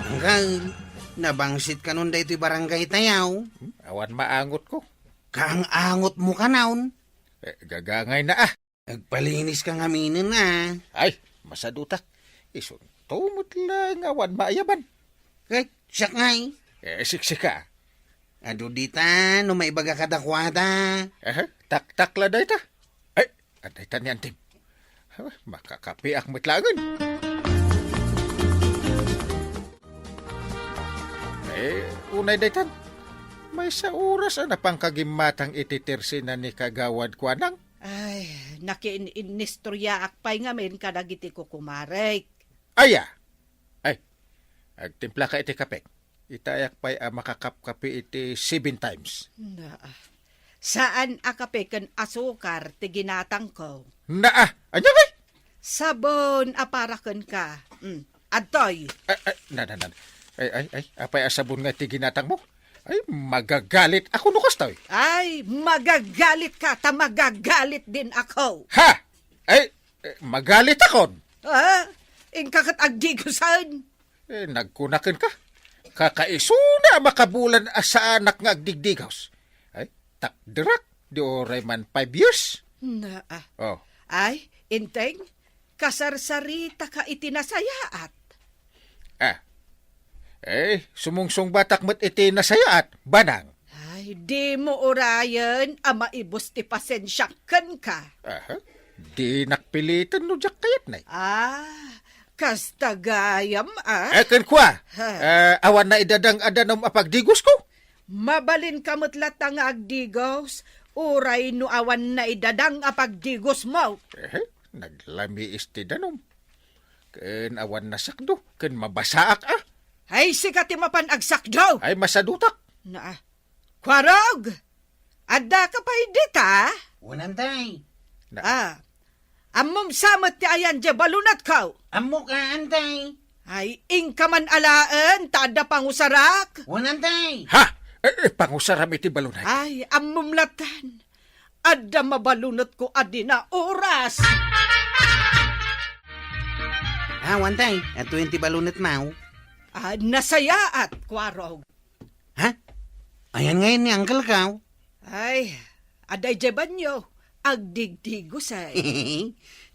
Anggal, nabangsit kanon daytoy barangay tayaw? Hmm, awan maangotko. Kaang-angotmo kanon? Eh, gagangay na, ah. Agpalinis ka ngaminen, ah. Ay, masadutak. Isunto met la nga awan maayaban. Ket siak ngay. Eh, siksika. Adu dita, no maibaga kadakuada. Eh, taktak la dayta. Ay, adayta ni Antim. Huh, makakapiak met laengen. Eh, unay daytan. Maysa oras a napangkagimmatang iti tersina ni Kagawad Kuanang. Ay, nakiin-, innistoryaak pay ngamin kadagiti kukumarek. Aya! Ay, agtimplaka iti kapek. Itayak pay a makakapkapi iti seven times. Naa. Saan a kape ken asukar ti ginatangko. Naa! Ania ngay? Sabon a para kenka. Mm. Adtoy. Ay, ay, na, na, na. Ay, ay, ay, apay a sabon nga ti ginatangmo? Ay, magagalit ako no kastoy. Ay, magagalit ka, ta magagalit din ako. Ha? Ay, eh, magalit akon. Ah, inka ket agdigosen. Eh, nagkunaken ka. Kakaisuna a makabulan a saanak nga agdigdigaws. Ay, takderak, di uray man five years. Naa. Oh. Ay, Enteng, kasarsaritaka iti nasayaat. Ah. Eh, sumungsungbatak met iti nasayaat, Banang. Ay, dimo urayen a maibus ti pasensiak kenka. Aha. Dinak piliten no diak kayat, nay. Ah, kasta gayam, ah. Eh, ken kua, Ha. eh, awan na idadang a danom a pagdigosko? Mabalin ka met latta nga agdigos, uray no awan na idadang a pagdigosmo. Eh, naglamiis ti danom. Ken awan nasakdo, ken mabasaak, ah. Ay, sika ti mapan agsakdo. Ay, masadutak. Naa. Kuarog! Addaka pay dita? Wen, Antay. Na- Ah, ammom sa met ti ayan diay balunetko? Ammok, Antay. Ay, inka man alaen, ta adda pangusarak. Wen, Antay. Ha? Eh, eh, pangusaram iti balunet. Ay, ammom latan. Adda mabalunetko a dina oras. Ah, Antay, atoyen ti balunetmo. Ah, nasayaat, Kuarog. Ha? Ayan ngayen ni Uncle Kaw? Ay, adda idiay banio. Agdigdigos ay.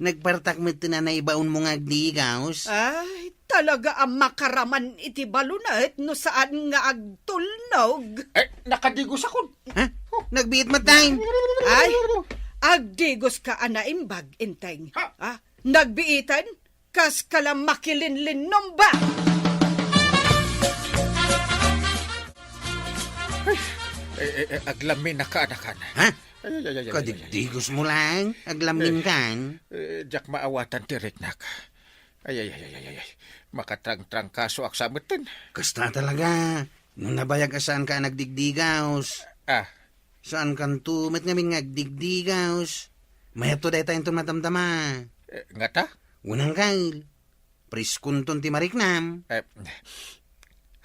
Nagpartak met ti nanaibaonmo nga agdigos. Ay, talaga a makaraman iti balunet no saan nga agtulnog. Eh, nakadigos akon. Ha? Nagbiit met, Tay. Ay, agdigos ka a naimbag, Enteng. Ha? Ah, nagbiiten? Kas ka la makilinlinnomba! Ay, eh, eh, eh, aglamin na kaanakan. Ha? Ay, ay, ay, ay, ay, ay, ay. Kadigdigos mo lang, aglamin Eh, kan. eh, diak maawatan ti riknak. Ay, ay, ay, ay, ay, ay, ay. Makatrangtrangkasoak sa metten. Kasta talaga. No nabayag a saan ka a nagdigdigaws. Ah. Saan kanto met ngamin nga agdigdigaws. Mayatto dayta inton madamdama. Eh, ngata? Unang kail. Priskunton ti mariknam. Eh,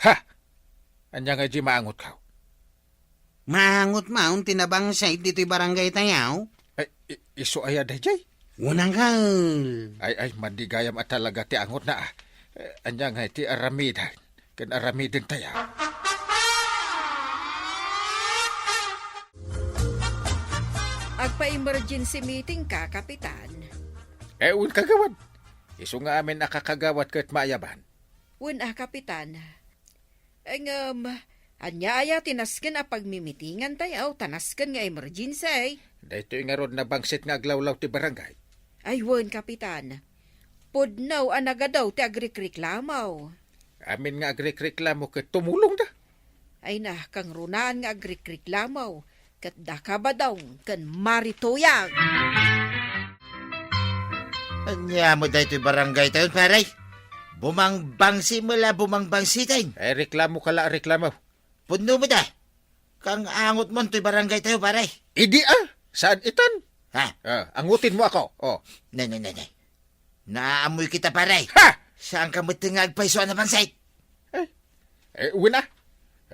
ha! Anya nga di maangotko? Maangot maon ti nabangsit ditoy barangay tayaw? Ay, i-, isu aya dayjay? Unang kail. Ay, ay, mandigayam a talaga ti angotna, ah. Eh, anya nga iti aramiden ken aramiden tayaw? Agpa-emergency meeting ka, Kapitan. Eh, wen, Kagawad. Isu nga amin a kakagawad ket maayaban. Wen a, Kapitan. Ngem, ania aya ti nasken a pagmimitingan tayaw ta nasken nga emergency? Daytoy ngarud nabangsit nga aglawlaw ti barangay. Ay, wen, Kapitan. Pudno a nagadu ti agrikriklamo. Amin nga agrikriklamo ket tumulongda. Ay na, kangrunaan nga agrikriklamo. Ket daka Badong ken Marituyang. Ania met daytoy barangay tayo, pare? Bumangbangsi mo la bumangbangsi tayo. Eh, reklamo ka la, reklamo. Pudno mo da. Kang angot mo toy barangay tayo, pare. Idi, ah. Saan itan? Ha? Ah, angutin mo ako. Oh. Ne, ne, ne, ne. Naammoy kita, pare. Ha! Saan ka met nga agpayso a nabangsit? Eh, eh, wina.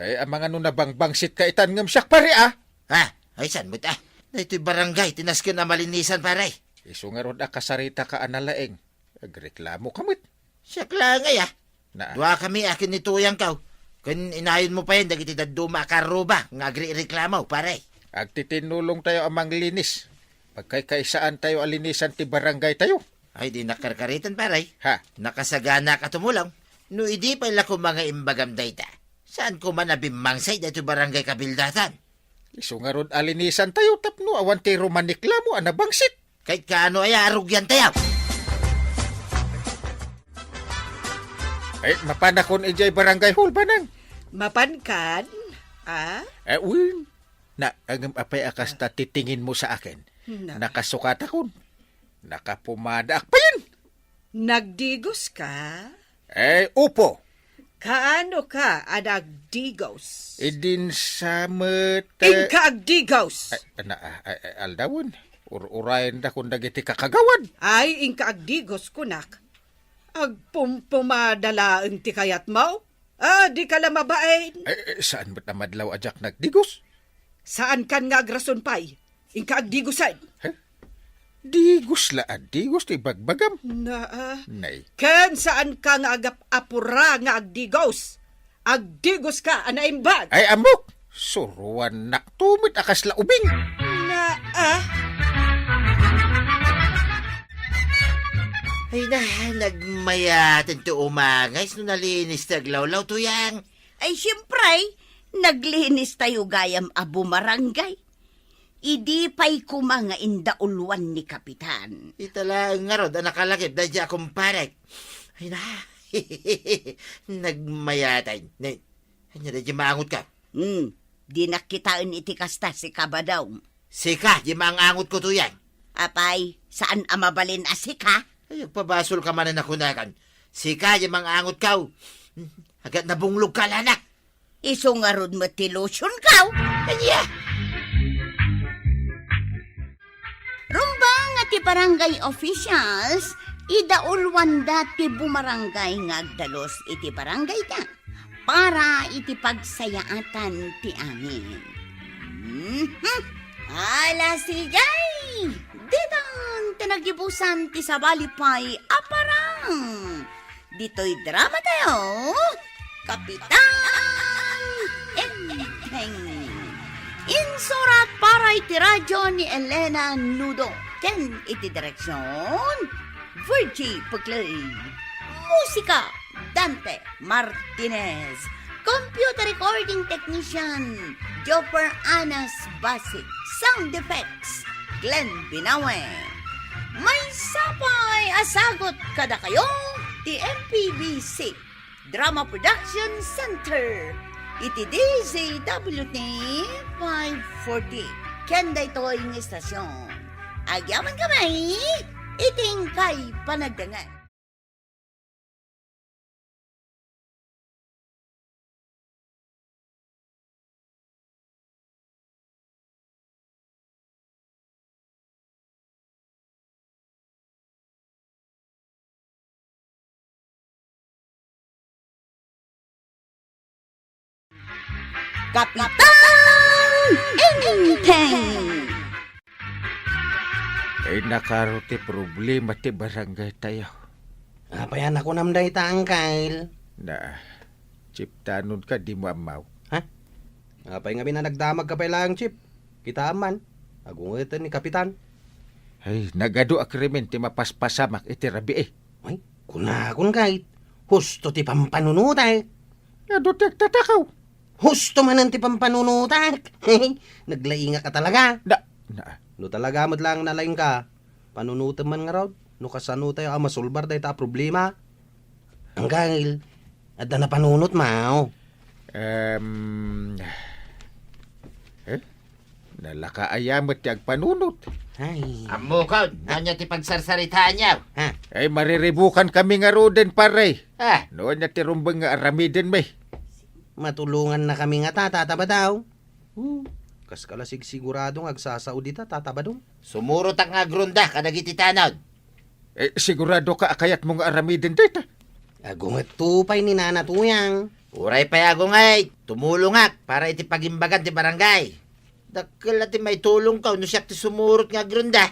Eh, amangano nabangbangsit ka itan ngem siak, pare, ah? Ha? Ay, saan met, ah? Daytoy barangay, ti nasken a malinisan, pare. Isu ngarud a kasarita ka a nalaing. Agreklamo ka met. Siak laeng aya. Na. Dua kami a ken ni Tuyang kaw. Ken inayonmo payen dagiti dadduma a karruba nga agrireklamo, pare. Agtitinnulong tayo a manglinis. Pagkaykaysaan tayo a linisan ti barangay tayo. Ay, di nakarkaritan, pare. Ha? Nakasagana ka tumulong. No idi pay la koma nga imbagam dayta, saan koma a bimmangsay daytoy barangay kabildatan? Isu ngarud a linisan tayo tapno awan ti rumaniklamo a nabangsit. Kay kaano aya a rugian tayo? Eh, mapanakon idiay barangay hall, Banang. Mapankan? Ah? Eh, wen. Na, ngem apay a kasta ti tingin mo sa akin? Na. Nakasukatakon. Nakapumadaak payen. Nagdigos ka? Eh, upo. Kaano ka a nagdigos? Idin sa met, eh, Inka agdigos! Ay, na, ah, ay, ay, aldawen. Ur-urayen da kun dagiti kakagawad. Ay, inka agdigos, kunak. Agpumpumada laeng ti kayatmo? Ah, di ka la mabain. Eh, eh, saan met a madlaw a diak nagdigos? Saan kan nga agrason pay? Inka agdigosen. He? Digos la a digos ti bagbagam. Naa. Nay. Ken saan ka nga agap-apura nga agdigos. Agdigos ka a naimbag. Ay, ammok! Suruannak tumit a kasla ubing. Naa. Ay na, nagmayaten ti umangay no nalinis ti aglawlaw, Tuyang. Ay, siyempre, naglinis tayo gayam a bumarangay. Idi pay koma nga indauluan ni Kapitan. Ita laeng ngarud a nakalagip daydiay a kumparek. Ay na, nagmayatan. Ne, ania daydiay maangot ka? Hmm, dinak kitaen iti kasta, sika, Badong. Sika, di maang-angot ko, Tuyang. Apay, saan a mabalin a sika? Ay, agpabasol ka manen a kunakan. Sika, di maang-angot ka. Agat nabunglog ka, lanak. Isu ngarud met ti lotion kaw. Ania? Rumbeng a ti barangay officials, idauluanda ti bumarangay nga agdalus iti barangayda para iti pagsayaatan ti amin. Mhm. Ala, sige! Ditan ti nagibusan ti sabali pay a parang. Ditoy drama tayo, Kapitan Enteng. Insurat para iti radyo ni Elena Nudo ken iti direksyon, Virgie Puclay. Musika, Dante Martinez. Computer recording technician, Jopper Anas Basic. Sound effects, Glenn Binawe. Maysa pay a sagut kadakayo ti M P B C Drama Production Center iti D Z W T five forty. Ken daytoy nga istasyon, agyamankami iti inkay panagdengngeg. Kapitan Enteng! Ay, nakaro ti problema ti barangay tayo. Apay a nakunam dayta, Angkel? Na, Chief, tanod ka, di mo ammaw. Ha? Apay ngamin a nagdamag ka pay laeng, Chief? Kitaem man, agungeten ni Kapitan. Ay, nagadu a krimen ti mapaspasamak iti rabii. Ay, kunakon kayat, husto ti pampanunotek. Adu ti agtatakaw. Husto manen ti pampanunotek. Naglaingak a talaga. Da, na. No talaga met laeng nalaingka, panunotem man ngarud no kasano tayo a masolbar dayta a problema. Angkel, adda napanunotmo? Em, eh? Nalaka aya met ti agpanunot. Ay. Ammokon, ania ti pagsarsaritaanyo? Ha? Ay, mariribukan kami ngaruden, pare. Ah. No ania ti rumbeng nga aramiden mi? Matulongan na kami nga tata, Tata Badaw. Hmm. Kaska la sigsigurado nga agsasao dita, Tata Badong? Sumurotak nga agronda kadagiti tanod. Eh, siguradoka a kayatmo nga aramiden dayta? Agungetto pay ni Nana Tuyang. Uray pay agunget, tumulongak para iti pagimbagan ti barangay. Dakkel la ti maitulongko no siak ti sumurot nga agronda.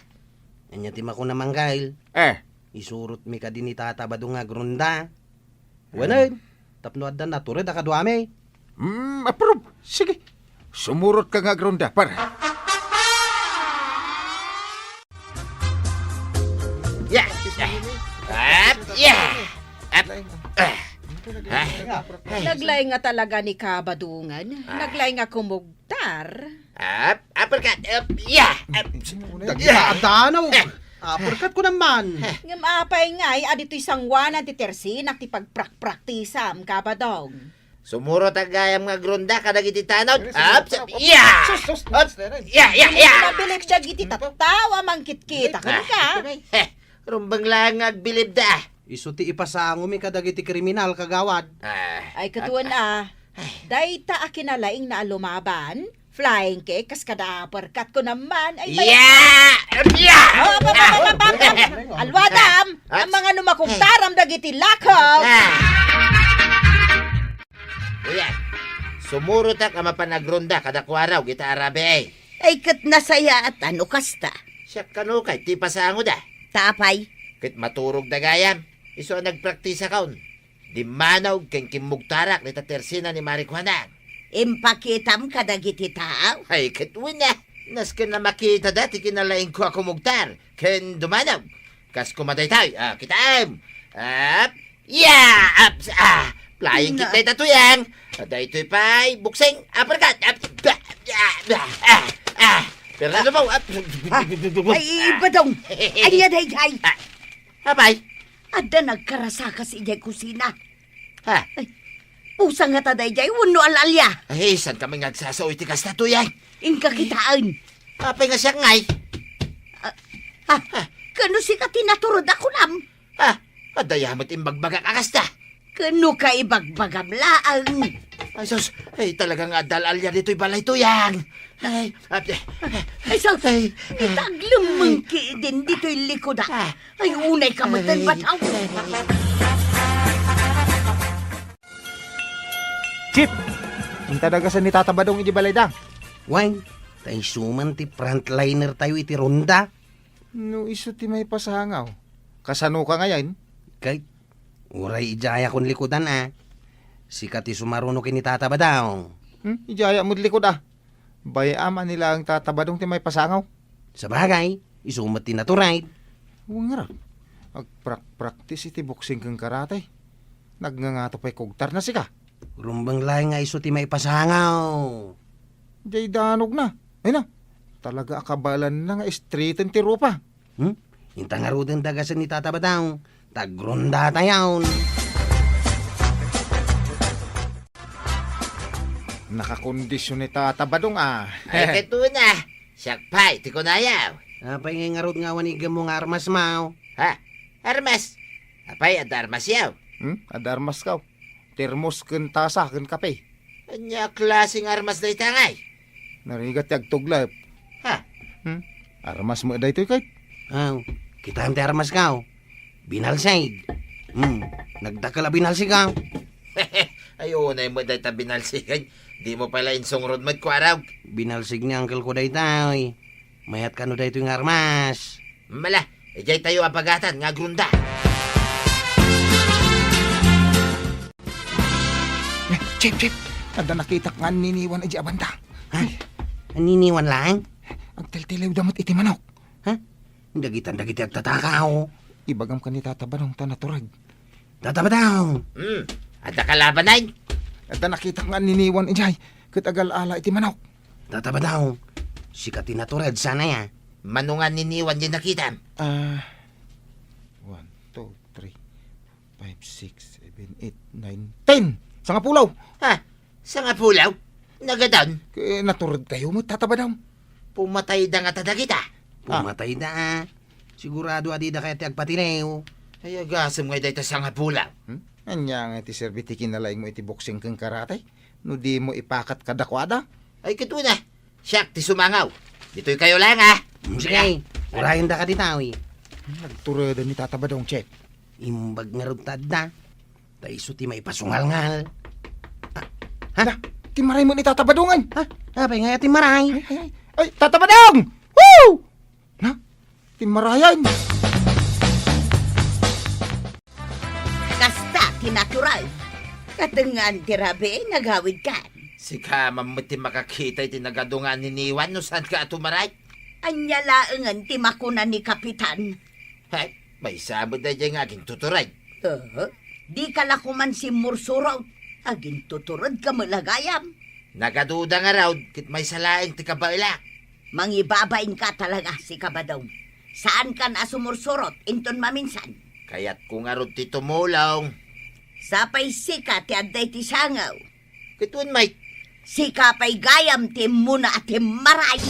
Ania ti makuna, Manggay? Eh. Isurotmi kadi ni Tata Badong nga agronda. Wen, tapno adda natured a kaduami. Hmm, approve. Sige. Sumurotka nga agronda, par. Yeah! Yeah! Up! Yeah! Up! Ah! Ah! Naglaing nga talaga ni Kabadongan. Ah. Naglaing nga kumugtar. Up! Uppercut! Up! Yeah! Up! Dagita a danog. Uppercut ko naman. Ngem apay ngay a ditoy sanguanan ti tersinak ti pagprakpraktisam, Kabadong? Sumurotak gayam nga agronda kadagiti tanod. Up! Yeah! Up! Yeah! Yeah! Yeah! Nabilib siya giti tattao a mangkitkita kenka. Heh, rumbeng laeng nga agbilibda. Isu ti ipasangomi kadagiti kriminal, Kagawad. Ah. Ay, ket wen a. Dayta a kinalaingna a lumaban, flying kick, kas kada uppercut ko naman. Ay, may- Yeah! Yeah! Oh, apa, apa, apa, apa, apa. Alwadam, ang mga numakugtaram dagiti lakok. Ah. Uyan, sumurotak a mapan agronda kadakuaraw gita arabi ay. Ay, ket nasayaat a no kasta. Siak kano kay ti pasangoda. Ta apay? Ket maturogda gayam. Isu a nagpraktisakon. Dimmanog ken kimmugtarak dita tersina ni Mari Juana. Impakitam kadagiti tao? Ay, ket wen a. Nasken a makitada ti kinalaingko a kumugtar ken dumanog. Kas koma daytoy, ah, kitaem. Up, yeah, up, ah, flying kick dayta, Tuyang. Daytoy pay, boxing, uppercut. Up, ba, ba, ba, ah, ah. Fernando Pau, up. Ah, ay, Badong. Ania daydiay? Ah, apay? Adda nagkarasakas idiay kusina. Ha? Ay, usa ngata daydiay wenno al-alia? Ay, saan kami nga agsasao iti kasta, Tuyang? Inka kitaen. Apay nga siak ngay? Ah, ah, kano sika ti natured a kunam? Ha? Adda ya met imbagbagak a kasta? Kano ka ibagbagam laeng? Ay, sus, ay, talaga nga adda al-alia ditoy balay, Tuyang. Ay, ate. Ay, sus, ay, itaglemmeng ki din ditoy likuda. Ah. Ay, unay ka met, ay, Bataw. Chief, inta dagasen ni Tata Badong idi balayda. Wen, ta isu man ti frontliner tayo iti ronda. No isu ti maipasangaw, kasano ka ngayen? Kay, uray idiayakon likudan a. Sika ti sumaruno ken ni Tata Badong. Hmm? Idiayak met likud a. Bay-am a ni laeng Tata Badong ti maipasangaw. Sabagay, isu met ti natured. Wen ngarud, agprak-practice iti boxing ken karate. Nagngangato pay kugtarna sika. Rumbeng laeng nga isu ti maipasangaw. Diay danogna. Ay na, talaga a kabaelanna nga istriten ti rupa. Hmm? Inta ngaruden dagasen ni Tata Badong, ta agrondatayon. Nakakondisyon ni Tata Badong a. Ay, ket wen a. Siak pay ti kunayaw. Apay ngay ngarud nga awan iggemmo nga armasmo? Ha? Armas? Apay, adda armasyo? Hmm? Adda armasko. Termos ken tasa ken kape. Ania a klase nga armas dayta ngay? Narigat ti agtuglep. Ha? Hmm? Armas met daytoy, kay? Aw, kitaem ti armasko. Binalsig. Hmm, nagdakkel a binalsig, aw. Ay, unay met dayta binalsigen. Dimo pay la insungrod met, kuarog. Binalsig ni uncle ko daytoy. Mayat kano daytoy nga armas? Mala, idiay tayo a bagatan nga agrunda. Eh, Chip, Chip, adda nakitak nga anniniwan idiay a banda. Ha? Anniniwan laeng? Agtiltiliwda met iti manok. Ha? Dagitan dagiti agtatakaw. Ibagam ken ni Tata Badong ta natured. Tata Badong! Hmm, adda kalabanen? Adda nakitak nga anniniwan idiay, ket agal-ala iti manok. Tata Badong, sika ti natured, saan aya? Mano nga anniniwan diay nakitam? Ah, one, two, three, five, six, seven, eight, nine, ten! Sangapulo! Ha? Sangapulo? Nagadan? Ket natured kayo met, Tata Badong. Pumatayda ngata dagita? Ah. Pumatayda, ah. Sigurado a dida kayat ti agpatiliw. Ay, agasem ngay dayta sangapulo. Hmm? Ania ngay ti serbi ti kinalaingmo iti boxing ken karate no dimo ipakat kadakuada? Ay, ket wen a. Siak ti sumangaw. Ditoy kayo lang, ah. Mm, sige. Urayenda kadi tawi. Nagturedan ni Tata Badong, Chef. Imbag ngarud ta adda. Ta isu ti maipasungalngal. Ah, ha? Na, ti maray mo ni Tata Badongan. Ha? Apay nga ti maray? Ay, ay, ay. Ay, Tata Badong! Woo! Na, ti marayan. Kasta ti natural. Katengngaan ti rabii, nagawidkan. Sika man met ti makakita iti nagadungan ni Niwan no saan ka atumaray. Ania laengen ti makuna ni Kapitan? Hay, maysa met daydiay nga agintutured. Aha. Dika la koman simmursurot. Agintutured ka met la gayam. Nagaduda ngarud, ket maysa laeng ti kabaelak. Mangibabain ka talaga, sika Badong. Saan kan a sumursurot, inton maminsan. Kayatko ngarud ti tumulong. Sapay sika ti adda iti sangaw. Ket wen, Mike? Sika pay gayam ti immuna a timmaray.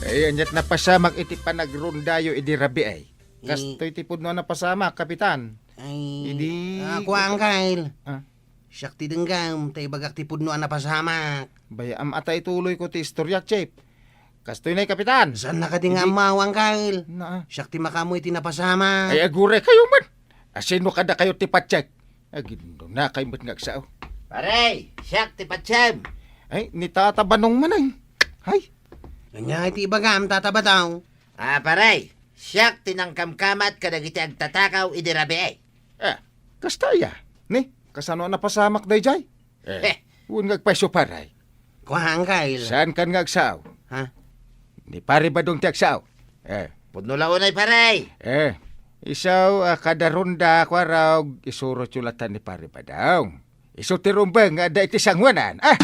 Ay, aniat napasamak iti panagrondayo idi rabii, ay. Kastoy ti pudno a napasamak, Kapitan. Ay, idi a, kua, Angkel. Ah. Siak ti denggem, ta ibagak ti pudno a napasamak. Bay-am a ta ituloyko ti istoriak, Chef. Kastoy nay, Kapitan. Saan na kadi nga ammo, Angkel? Na. Siak ti makaammo iti napasamak. Ay, aguray kayo man. Asino kadakayo ti patsek? Aginno na kayo met nga agsao. Pare, siak ti patsem. Ay, ni Tata Banong man ay. Hay. Ania iti ibagam, Tata Badong? Ah, pare, siak ti nangkamkamat kadagiti agtatakaw idi rabii. Eh, kasta aya? Ni, kasano a napasamak daydiay? Eh, wen nga agpayso, pare. Kua, Angkel. Saan kan nga agsao? Ha? Ni Pare Badong ti agsao. Eh. Pudno la unay, pare. Eh, isu a kada ronda, kuarog, isurotyo latan ni Pare Badong. Isu ti rumbeng nga adda iti sanguanan. Ah!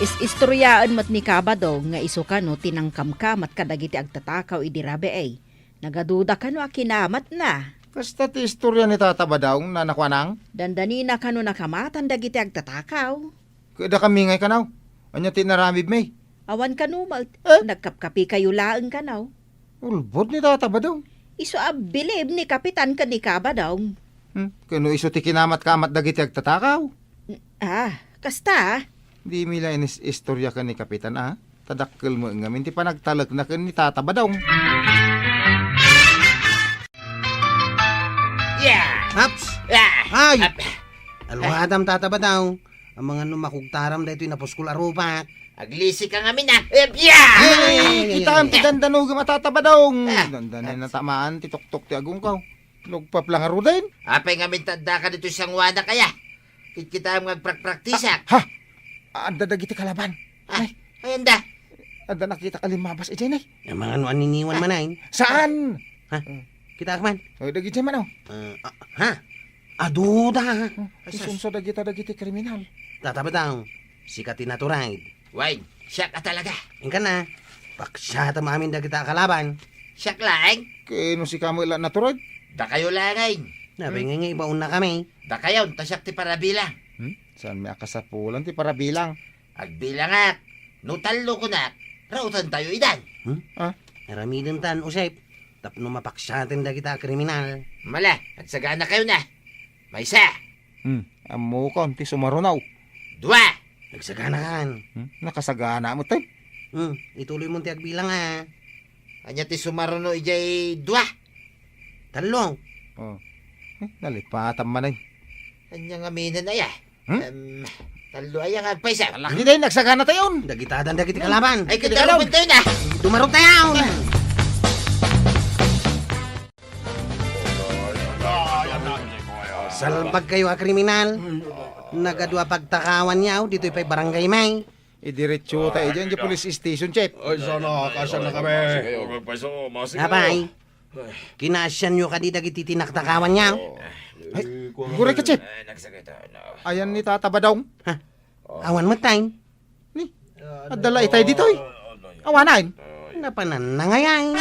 Is-istoriaen met ni Kabadong nga isu kano ti nangkamkamat kadagiti agtatakaw idi rabii. Nagaduda kano a kinamatna. Kasta ti istoria ni Tata Badong, Nana Kuanang? Dandanina kano nakamatan dagiti agtatakaw. Kidakami ngay kanaw. Ania ti inaramidmi? Awan kano met. Eh? Nagkapkapi kayo laeng kanaw. Ulbod ni Tata Badong. Isu a bilib ni Kapitan ken ni Kabadong. Hmm? Ken no isu ti kinamatkamat dagiti agtatakaw? Ah, kasta. Dimi la inis-istorya ken ni Kapitan, a? Ta dakkel met ngamin ti panagtalekna ken ni Tata Badong. Yeah! Haps! Yeah! Ay! Ap- Alwadam, Tata Badong. Amangan no makugtaram daytoy napuskol a rupak. Aglisi ka ngamin, a. Eh, yeah! Ay, kitaem ti dandanogem a Tata Badong. Ah. Dandanen natamaan ti tuktok ti agungkaw. Nagpapla ngaruden. Apay ngamin ta addaka ditoy sanguanak aya? Kitkitaem nga agprakpraktisak. Ha? Adda dagiti kalaban. Ah, ay, anda? Adda nakitak a limmabas idiay, nay. Amangan no aniniwan man, ay. Saan? Ha? Hmm. Kitaak man. O, dagidiay man, o. Ah, ah, ha? Aduda. Hmm, isunso dagita dagiti kriminal. Tata Badong, sika ti natured. Wen, siak a talaga. Inka na, paksiatem amin dagita a kalaban. Siak laeng? Ken no sika met la natured? Dakayo laeng. Napay nga ibaonnakami. Dakayon, ta siak ti parabilang. Hmm? Saanmi a kasapulan ti parabilang? Agbilangak. No tallo kunak, rautentayo idan. Hmm? Ah? Aramidentan, Usep, tapno mapaksiaten dagita a kriminal. Mala, agsaganakayon a. Maysa. Hmm, ammokon ti sumaruno. Dua. Nagsaganakan. Hmm, nakasagana met, eh. Hmm, ituloymon ti agbilang, a. Ania ti sumaruno idiay dua? Tallo. O. Eh, nalipatan man, eh. Ania ngaminen aya? Hmm? Em, tallo aya nga agpaysa. Ala, daydiay, nagsaganatayon. Dagitadan dagiti kalaban. Ay, kitarubantayon, a. Dumarutayon. Salbagkayo a kriminal. Nagadu a pagtakawanyo ditoy pay barangay may. Idiretso ta idiay, idiay police station, Chef. Ay, sana, kasana kami. Sige, magpaiso, masige. Apay, kinasianyo kadi dagiti tinaktakawanyo? Ay, guray ka, Chef. Ayan ni Tata Badong. Ha? Awan met, tay. Ni, adda la itay ditoy. Awanan. Napanan na ngay.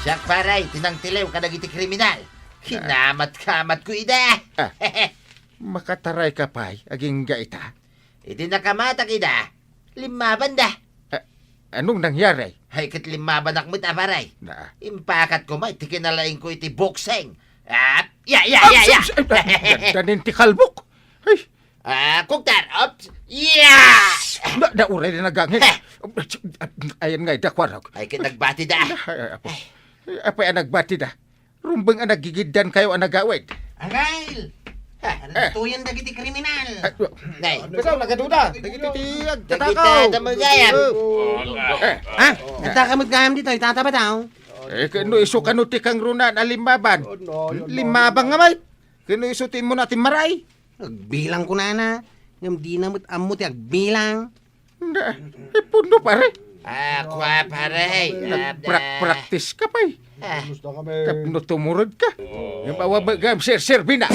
Siak, pare, ti nangtiliw kadagiti kriminal. Kinamat-kamat ko ida. Ah, makataray ka pay, agingga ita? Iti nakamatak ida, limmabanda. Ah, Anong nangyari? Ay, ket limmabanak met a, pare. Na. Impakat ko met ti kinalaingko iti boksing. Ah, ya, ya, ya, ya. Ay, ay, ay, ay, ay, ay, ay, ay, ti kalbok. Ay. Ah, kugtar. Oops. Ya! Na, na, uray na nagangi. Heh. Ayan nga, ida, kuarog. Ay, ket nagbati da. Ay, ay, apo. Ay. Apay a nagbati da? Rumbeng a nagigiddan kayo a nagawid. Angkel! Ha? Adtoyen dagiti kriminal. Ah, nay. Basta nagaduda. Dagiti ti agtatakaw. Dagiti tamangayan. Oh. Eh. Ha? Adda ka met gayam ditoy, Tata Badong? Eh, ken no isu kano ti kangrunan a limmaban. Limmaban nga met. Ken no isu ti immuna ti maray. Agbilang kunana. Ngem dina met ammo ti agbilang. Nda, ipunno, pare. Ah, kua, pare. Nagprak-, practice ka pay. Ah. Tapno tumurod ka. Yung bawa ba, gam, sir, sir, bina.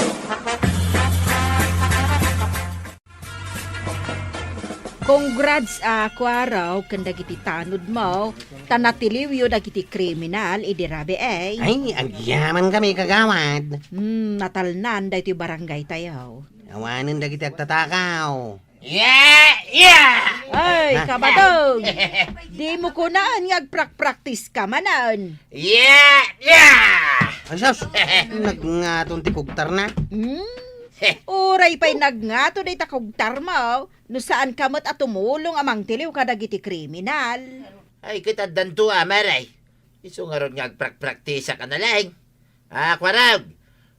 Congrats, ah, Kuaraw, ken dagiti tanod mo, ta natiliwyo dagiti kriminal idi rabii, eh. Ay, agyaman kami, kagawad. Hmm, natalnan daytoy barangay tayo. Awanen dagiti agtatakaw. Yeah! Yeah! Ay, ah. Kabadong! Di mo kunaan nga agprak-practice ka manen. Yeah! Yeah! Ay, sus! Nagngaton ti kugtar na. Hmm? Uray pay nagngato dayta kugtar mo, no saan ka met a tumulong a mangtiliw kadagiti kriminal. Ay, ket addanto, a, maray. Isu ngarud nga agprak-practice ka na laeng. Ah, Kuarog,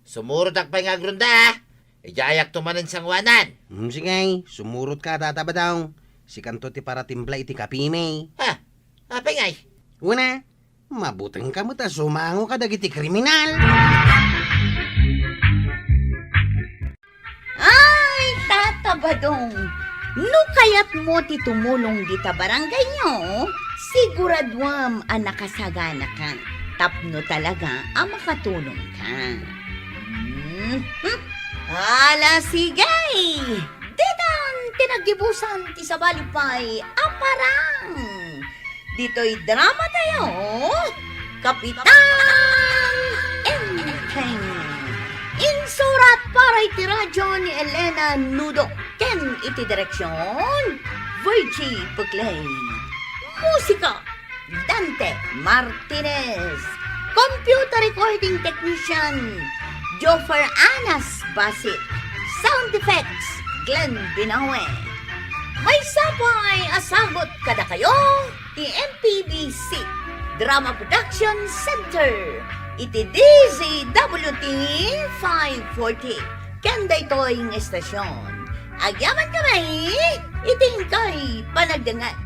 sumurotak pay nga agrunda, ah. Idiayakto manen sanguanan. Hmm, sige, sumurot ka, Tata Badong. Sikanto ti paratimpla iti kapimi. Ha? Apay ngay? Una, mabuteng ka met a sumango kadagiti kriminal. Ay, Tata Badong, no kayatmo ti tumulong dita barangayyo, siguraduem a nakasaganaka tapno talaga a makatulongka. Hmm, hmm. Ala, sige! Ditan ti naggibusan ti sabali pay a parang. Ditoy drama tayo, Kapitan Enteng. Insurat para iti radyo ni Elena Nudo ken iti direksyon, Virgie Puclay. Musika, Dante Martinez. Computer recording technician, Joffer Anas Basit. Sound effects, Glenn Binawe. Maysa pay a sagut kadakayo ti M P B C Drama Production Center iti D Z W T five forty. Ken daytoy nga estasyon, agyaman kami iti inkay panagdengngeg.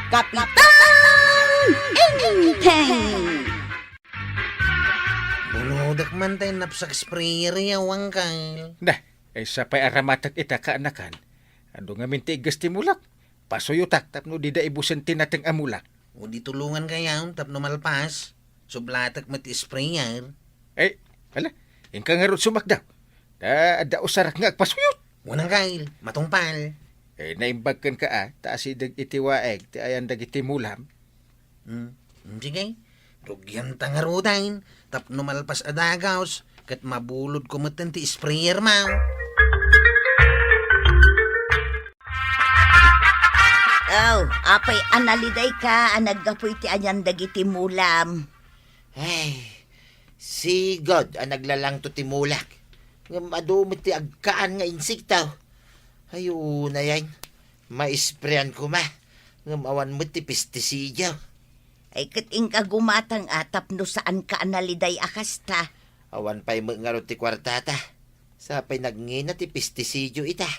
Kapitan Enteng! Bulodek man tay napsak sprayer ya, Uncle. Nah, ay sapay aramatek ita kaanakan. Adu ngamin ti iggas ti mulak. Pasuyutak tapno dida ibusen ti nateng a mulak. O di tulongan kayam tapno malpas. Sublatek met ti sprayer. Eh, ala, inka ngarud sumakdaw. Ta adda usarak nga agpasuyot. Unang kail, matungpal. Eh, naimbag kenka a, ta asideg iti waeg ti ayan dagiti mulam. Hmm, hmm, sige. Rugianta ngaruden, tapno malpas a dagaws, ket mabulodko metten ti sprayer mo. Oh, apay a nalidayka a naggapu iti ayan dagiti mulam? Ay, sigud a naglalangto ti mulak. Ngem adu met ti agkaan nga insekto. Ay, unay, maispreyan koma. Ngem awan met ti pestisidio. Ay, ket inka gumatang a tapno saanka a naliday a kasta. Awan pay met ngarud ti kuartata. Sapay nagngina ti pestisidio ita.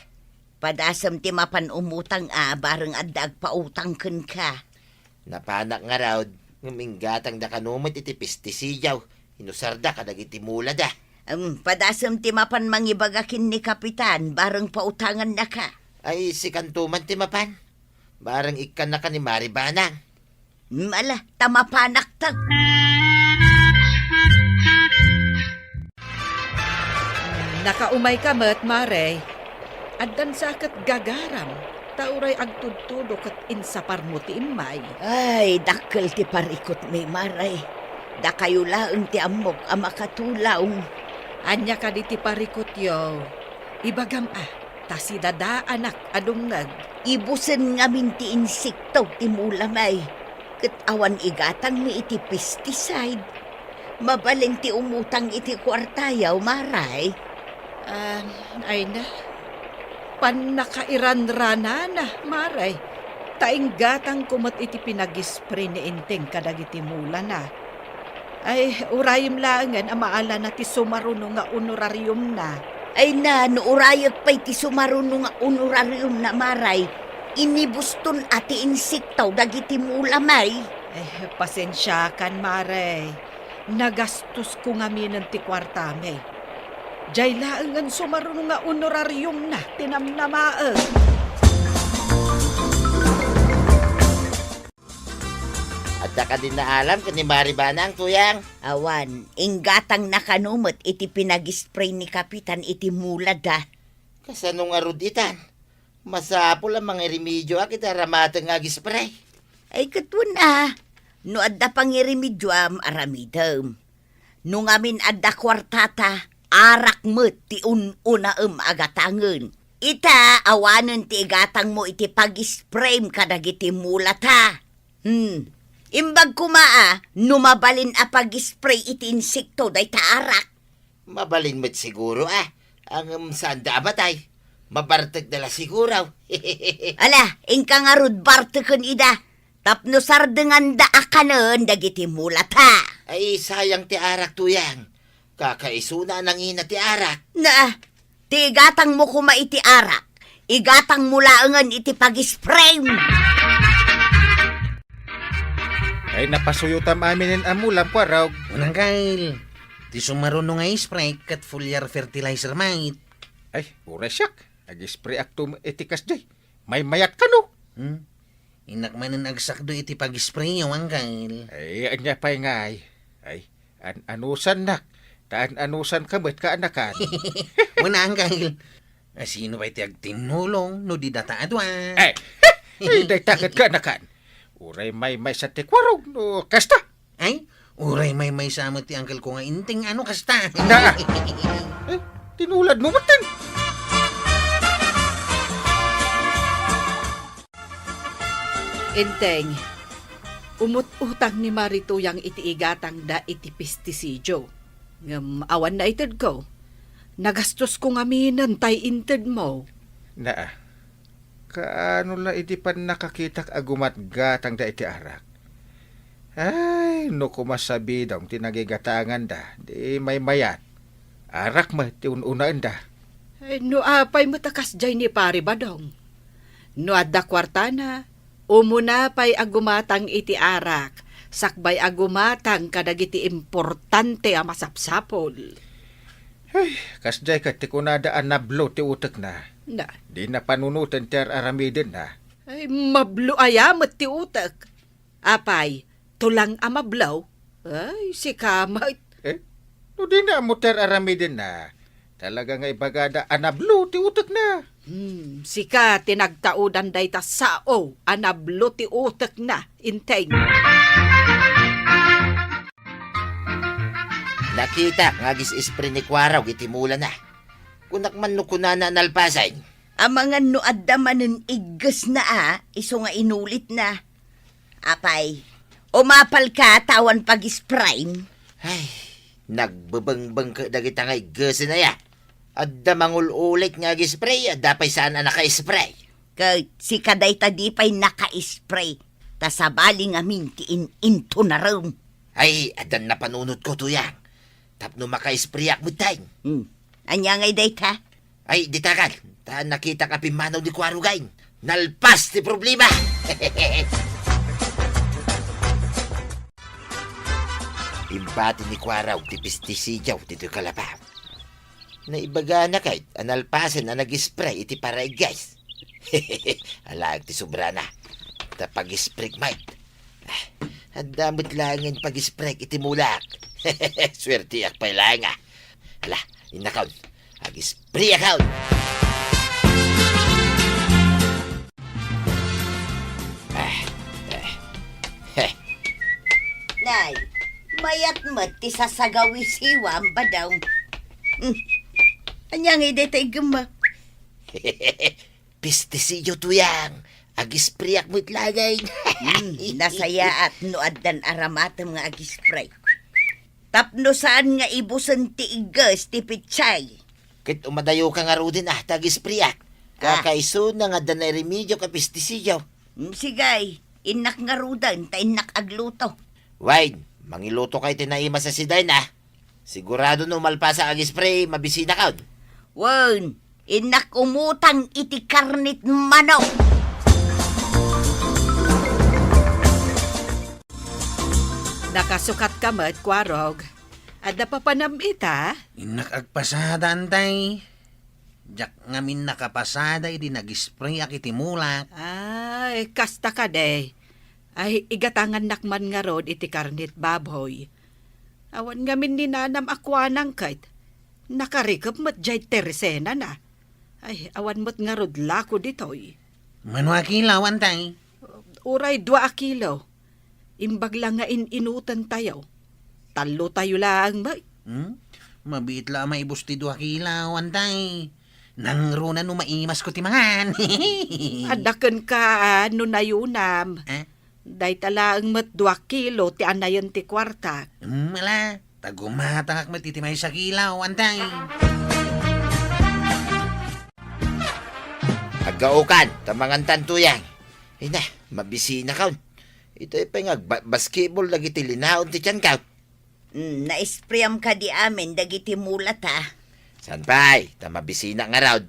Padasem ti mapan umutang a bareng adda agpautang kenka. Napanak ngarud, ngem inggatangda kano met iti pestisidio, inusarda kadagiti mulada. Em, padasem ti mapan mangibaga ken ni Kapitan, bareng pautangannaka. Ay, sikanto man ti mapan. Bareng ikkannaka ni Mari Banang. Mala, ta mapanakta. Nakaumay ka met, Mare. Addan sa ket gagaram, ta uray agtudtudo ket insaparmo ti immay. Ay, dakkel ti parikutmi, Maray. Dakayo laeng ti ammok a makatulong. Ania kadi ti parikutyo? Ibagam a, ta sidadaanak a dumngeg. Ibusen ngamin ti insekto ti mulamay, ket awan igatangmi iti pesticide. Mabalin ti umutang iti kuartayo, Maray. Ah, ay na. Pannakairanranana, Maray. Ta inggatangko met iti pinagispray ni Enteng kadagiti mulana. Ay, urayem laengen a maalana ti sumaruno nga honorariumna. Ay na, no urayek pay ti sumaruno nga honorariumna, Maray, inibuston a ti insekto dagiti mulamay. Eh, pasensiakan, Maray. Nagastosko ngaminen ti kuartami. Diay laengen sumaruno nga honorariumna ti namnamaek. Adda kadi naalam ken ni Mari Banang, Tuyang? Awan, inggatangna kano met iti pinagispray ni Kapitan iti mulada. Kasano ngarud itan? Masapul a mangirimedioak iti aramateng nga agispray. Ay, ket wen a, no adda pangirimedioam, aramidem. No ngamin adda kuartata, arak met ti un-unaem a gatangen. Ita, awanen ti igatangmo iti pagisprayem kadagiti mulata. Hmm. Imbag koma a, no mabalin a pagispray iti insekto dayta arak. Mabalin met siguro a, ngem saanda a matay. Mabartekda la siguro. Ala, inka ngarud barteken ida. Tapno sardenganda a kanen dagiti mulata. Ay, sayang ti arak, Tuyang. Kakaisuna a nangina ti arak. Na, ti igatangmo koma iti arak, igatangmo laengen iti pagisprayem. Ay, napasuyotam aminen a mulam, Kuarog. Unang kail, ti sumaruno nga spray ket foliar fertilizer met. Ay, uray siak, agisprayak to iti kasdiay. Maymayat kano? Hmm? Innak manen agsakdo iti pagisprayo, Angkel. Ay, ania pay ngay? Ay, an-anusannak. Ta an-anusanka met, kaanakan. Muna, Angkel. A, sino pay ti agtinnulong no di data a dua? Ay, ay, dayta ket kaanakan. Uray maymaysa ti Kuarog no kasta. Ay, uray maymaysa met ti angkelko nga Enteng a no kasta. Na! Eh, tinuladmo metten. Enteng, umut-utang ni Mari Tuyang iti igatangda iti pestisidio. Ngem awan naitedko. Nagastosko ngaminen tay intedmo. Na, kaano la idi pannakakitak a gumatgatangda iti arak? Ay, no koma sabidong ti nagigatanganda, di maymayat. Arak met ti un-unaenda. Eh, no apay met a kasdiay ni Pari Badong? No adda kuartana, umuna pay a gumatang iti arak, sakbay a gumatang kadagiti importante a masapsapul. Ay, kasdiay ket ti kunada a nablo ti utekna. Na. Dina panunoten ti ar-aramidenna. Ay, mablo aya met ti utek. Apay, tulang a mablo? Ay, sika met. Eh, no dina ammo ti ar-aramidenna, talaga nga ibagada a nablo ti utekna. Hmm, sika ti nagtaudan dayta sao a nablo ti utekna, Enteng. Nakita nga agis-spray ni Kuarog iti mulana. Kunak man no kunana a nalpasen. Amangan no adda manen iggesna a, isu nga inulitna. Apay, umapalka ta awan pag-sprayem? Ay, nagbebengbeng ket dagita nga iggesen aya. Adda mangul-ulit nga ag-spray, adda pay saan a naka-spray. Ket sika dayta di pay naka-spray, ta sabali ngamin ti in-intonarem. Ay, addan napanunotko, Tuyang. Tapno maka-sprayak metten. Hmm. Ania ngay dayta? Ay, ditakan. Ta nakitak a pimmanaw ni Kuarog ngay. Nalpas ti problema! Imbati ni Kuarog ti pestisidio ditoy kalabab. Naibagana kayat a nalpasen a nag-spray iti paraigges. Alaek ti sobrana. Ta pag-spray met. Ah, adda met laengen pag-spray iti mulak. Suerteak pay laeng a. Ala, innakon. Ag-sprayak. Ti sasagawisiwam, Badong. Hmm. Ania ngay dayta iggemmo? Pesticidio, Tuyang. Ag-sprayak met laeng. Hmm, nasayaat no addan aramatem nga ag-spray. Tapno saan nga ibusen ti igges ti petsay. Ket umadayoka ngaruden a ta ag-sprayak. Ah. Kakaisuna nga adda nairemediok a pesticidio. Hmm, sige, innak ngaruden ta innak agluto. Wen, mangilutokay ti naimas a sidaen a. Sigurado no malpas a ag-spray, mabisinakon. Wen, innak umutang iti karnit manok. Nakasukatka met, Kuarog. Adda papanam ita? Innak agpasada, Antay. Diak ngamin nakapasada idi nag-sprayak iti mulak. Ay, kasta kadi. Ay, igatangannak man ngarud iti karnit baboy. Awan ngamin ni nanam a kuanang ket nakarikep met diay tersenana. Ay, awan met ngarud lako ditoy. Mano a kilo, Antay? Uray dua a kilo. Imbag la nga in-inutentayo. Tallotayo laeng met. Hmm? Mabiit la a maibus ti dua kilo, Antay. Nangruna no maimasko ti mangan. Adda kenka, a, no nayunam. Eh? Dayta laeng met dua kilo ti anayen ti kuartak. Hmm, ala. Ta gumatangak met iti maysa a kilo, Antay. Aggaokan, ta mangantan, Tuyang. Ina, mabisinakon. Itoy pay nga agba-, basketball dagiti linaon ti tianko. Mm, na-sprayam kadi amin dagiti mulata. Saan pay, ta mabisinak ngarud.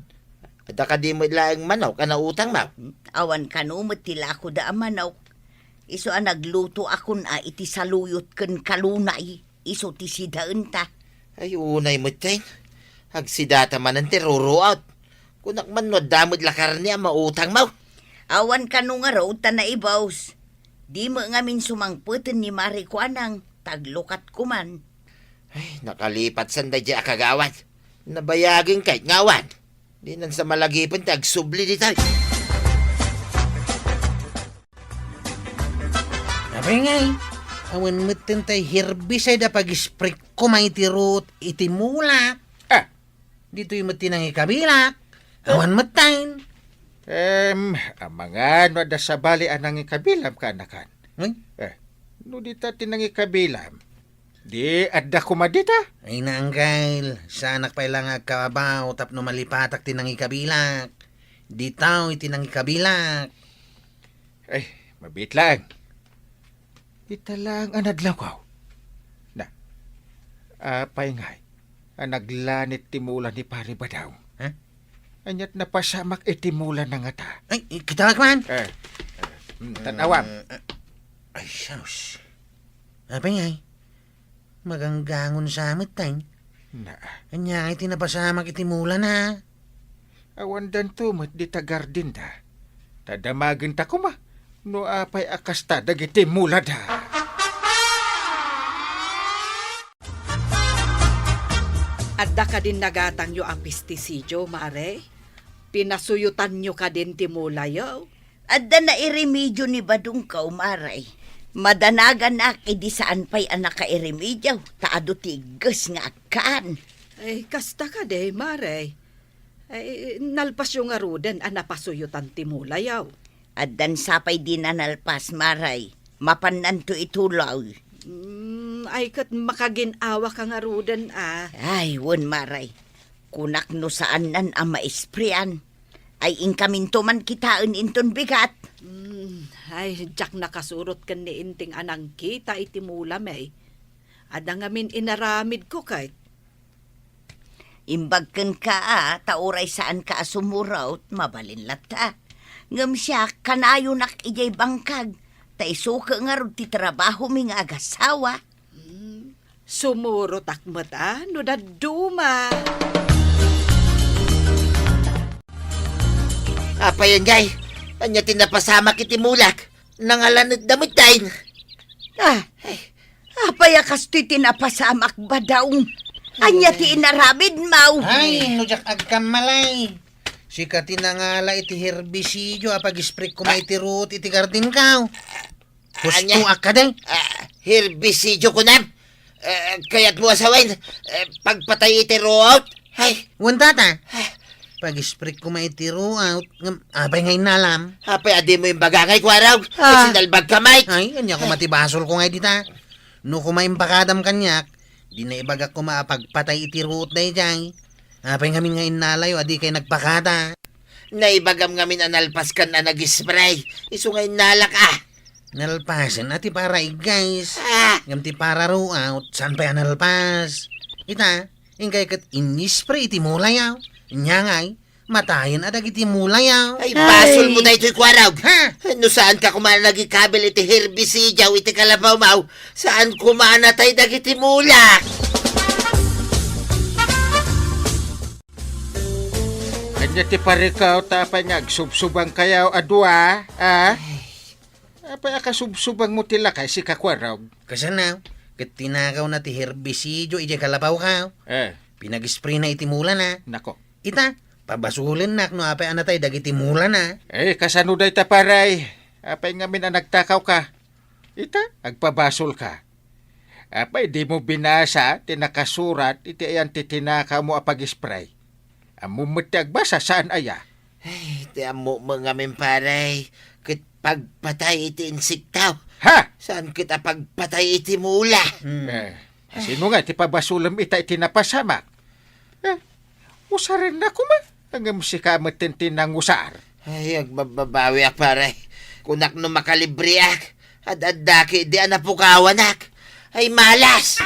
Adda kadi met laeng manok a nautangmo? Awan kano met ti lakoda a manok. Isu a naglutoakon a iti saluyot ken kalunay. Isu ti sidaenta. Ay, unay met, Teng. Agsidata manen ti ruruot. Kunak man no adda met la karne a mautangmo. Awan kano ngarud ta naibus. Dimo ngamin sumangpeten ni Mari Kuanang, ta aglukatko man. Ay, nakalipatsan daydiay a kagawad. Nabayagen kayat nga awan. Dinan sa malagipen ti agsubli ditoy. Apay ngay, awan metten tay herbicide a pag-spray ko may ti rot iti mulak. Ah. Ditoy met ti nangikabilak. Awan metten. Em, amangan no adda sabali a nangikabilam, kaanakan. Ay? Eh, no dita ti nangikabilam, di adda koma dita? Ay, naanggay, saanak pay la nga agkabaw tapno malipatak ti nangikabilak. Ditaw iti nangikabilak. Ay, mabiit laeng. Ita laeng a nadlawko. Na, apay ngay a naglanit ti mula ni Pari Badaw? Ha? Aniat napasamak iti mula na ngata? Ay, kitaek man. Eh, eh, mm, tan-awam. Eh, eh, ay, sus. Apay ngay? Maganggangon sa met, tay. Na. Ania ngay ti napasamak iti mulana? Awan danto met dita gardenda. Ta damagenta koma no apay a kasta dagiti mulada. Adda kadin nagatangyo a pestisidio, Mare? Pinasuyotanyo kadin ti mulayo? Adda nairemedio ni Badongko, Mare. Madanaganak idi saan pay a nakairemedio, ta adu ti igges nga agkan. Ay, kasta kadi, Mare. Ay, nalpasyo ngaruden a napasuyotan ti mulayo. Addan sapay dina nalpas, Mare. Mapannanto ituloy. Mm, ay ket makagin-awaka ngaruden a. Ay, wen, Mare. Kunak no saannan a maisprean. Ay, inkaminto man kitaen inton bigat. Mm, ay, diak nakasurot ken ni Inting a nangkita iti mulami. Adda ngamin inaramidko ket. Imbag kenka a, ta uray saanka a sumurot, mabalin latta. Ngem siak, kanayonak idiay bangkag, ta isu ket ngarud ti trabahomi nga agasawa. Hmm, sumurotak met a, no dadduma. Apay ngay, ania ti napasamak iti mulak? Nangalanetda met dain. Ah, apay a kastoy ti napasamak, Badong? Ania ti inaramidmo? Ay, no diak agkammalay. Sika ti nangala iti herbicidio a pag-spray ko may ti rot iti garden kaw. Husto Ania? Akade? Ah, herbicidio kunam? Eh, kayatmo a sawen, eh, pagpatay iti ruot? Ay. Wen, tata. Ah. Pag-spray koma iti ruot, ngem apay nga innalam? Apay a dimo imbaga ngay, Kuarog? Ah. Sinalbag ka, Mike. Ay, ania koma ti basolko ngay dita? No koma impakadam kaniak, di naibagak koma a pagpatay iti ruot daydiay. Apay ngamin nga innalayo a dikay nagpakada? Naibagam ngamin a nalpaskan a nag-spray. Isu nga innalak, ah. Nalpasen a ti para iggays. Ah! Ngem ti para ruot, saan pay a nalpas? Ita, inkay ket in-spray iti mulayo. Ania ngay, matayen a dagiti mulayo. Ay, basolmo daytoy, Kuarog. Ha? No saan ka koma nagikabil iti herbicidio iti kalapawmo, saan koma natay dagiti mula. Ania ti parikaw, ta apay nga agsubsubangkayo a dua, a? Ay. Apay a kasubsubangmo ti lakay, sika, Kuarog? Kasano? Ket tinakawna ti herbicidio idiay kalapawko. Eh. Pinag-sprayna iti mulana. Nako. Ita, pabasolennak no apay a natay dagiti mulana. Eh, kasano dayta, pare? Apay ngamin a nagtakawka? Ita, agpabasolka. Apay dimo binasa ti nakasurat iti ayan ti tinakawmo a pag-spray? Ammom met ti agbasa, saan aya? Ay, ti ammom ngamin, pare, ket pagpatay iti insekto. Ha? Saan ket a pagpatay iti mula? Hmm. Eh, sino nga ti pabasolem ita iti napasamak? Eh, usarenna koma. Ngem sika metten ti nangusar. Ay, agbababawiak, pare. Kunak no makalibreak, ad-adda ketdi a napukawanak. Ay, malas!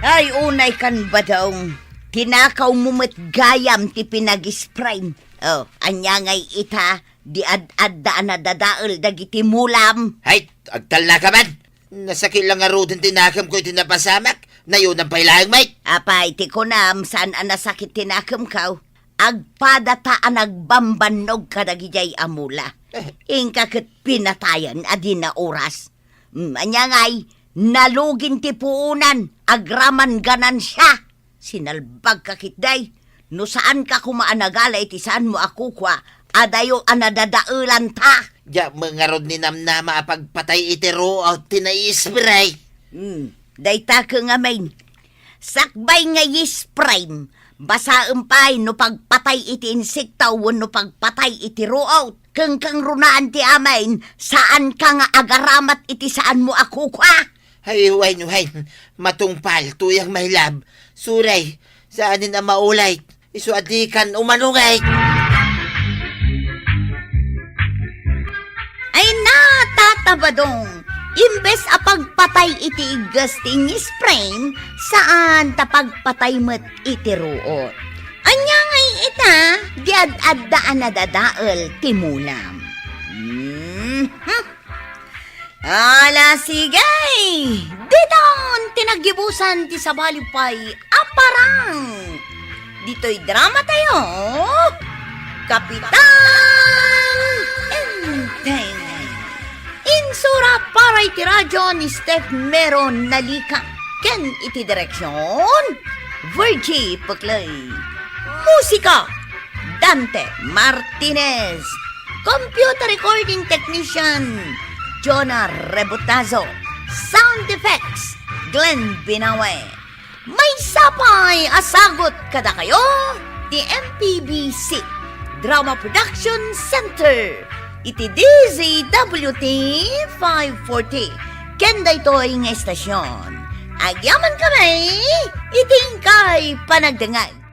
Ay, unay kan, Badong. Tinakawmo met gayam ti pinag-spray. Oh, ania ngay ita, di ad-adda a nadadael dagiti mulam? Ay, agtalna ka man! Nasakit la ngaruden ti nakemko iti napasamak. Nayonan pay laeng, Mike. Apay ti kunam, saan a nasakit ti nakemko? Agpadata a nagbambannog kadagidiay a mula. Eh. Inka ket pinatayan a di naoras. Mm, ania ngay, nalugin ti puonan, agraman ganansia. Sinalbagka ketdi. No saanka koma a nagala iti saanmo a kukua, adayo a nadadaelanta. Diak met ngarud ninamnama a pagpatay iti ruot ti naispray. Hmm, dayta ket ngamin. Sakbay nga i-spray, basaem pay no pagpatay iti insekto wenno pagpatay iti ruot. Ken kangrunaan ti amin, saanka nga agaramat iti saanmo a kukua. Hay, wen, wen. Matungpal, tuyang, my love. Sorry, saanen a maulit. Isu a dikan umano ngay. Ay, natatabadong. Imbes a pagpatay iti igges ti in-spray, saan ta pagpatay met iti ruot. Ania ngay ita, di ad-adda a nadadael ti mulam. Mhm. Ala, sige! Diton ti naggibusan ti sabali pay a parang. Ditoy drama tayo, Kapitan Enteng. Insura para iti radyo ni Steph Mero Nalika ken iti direksyon, Virgie Puclay. Musika, Dante Martinez. Computer recording technician, Jonah Rebotazo. Sound effects, Glenn Binawe. Maysa pay a sagut kadakayo ti M P B C Drama Production Center iti D Z W T five forty. Ken daytoy nga estasyon, agyaman kami iti inkay panagdengngeg.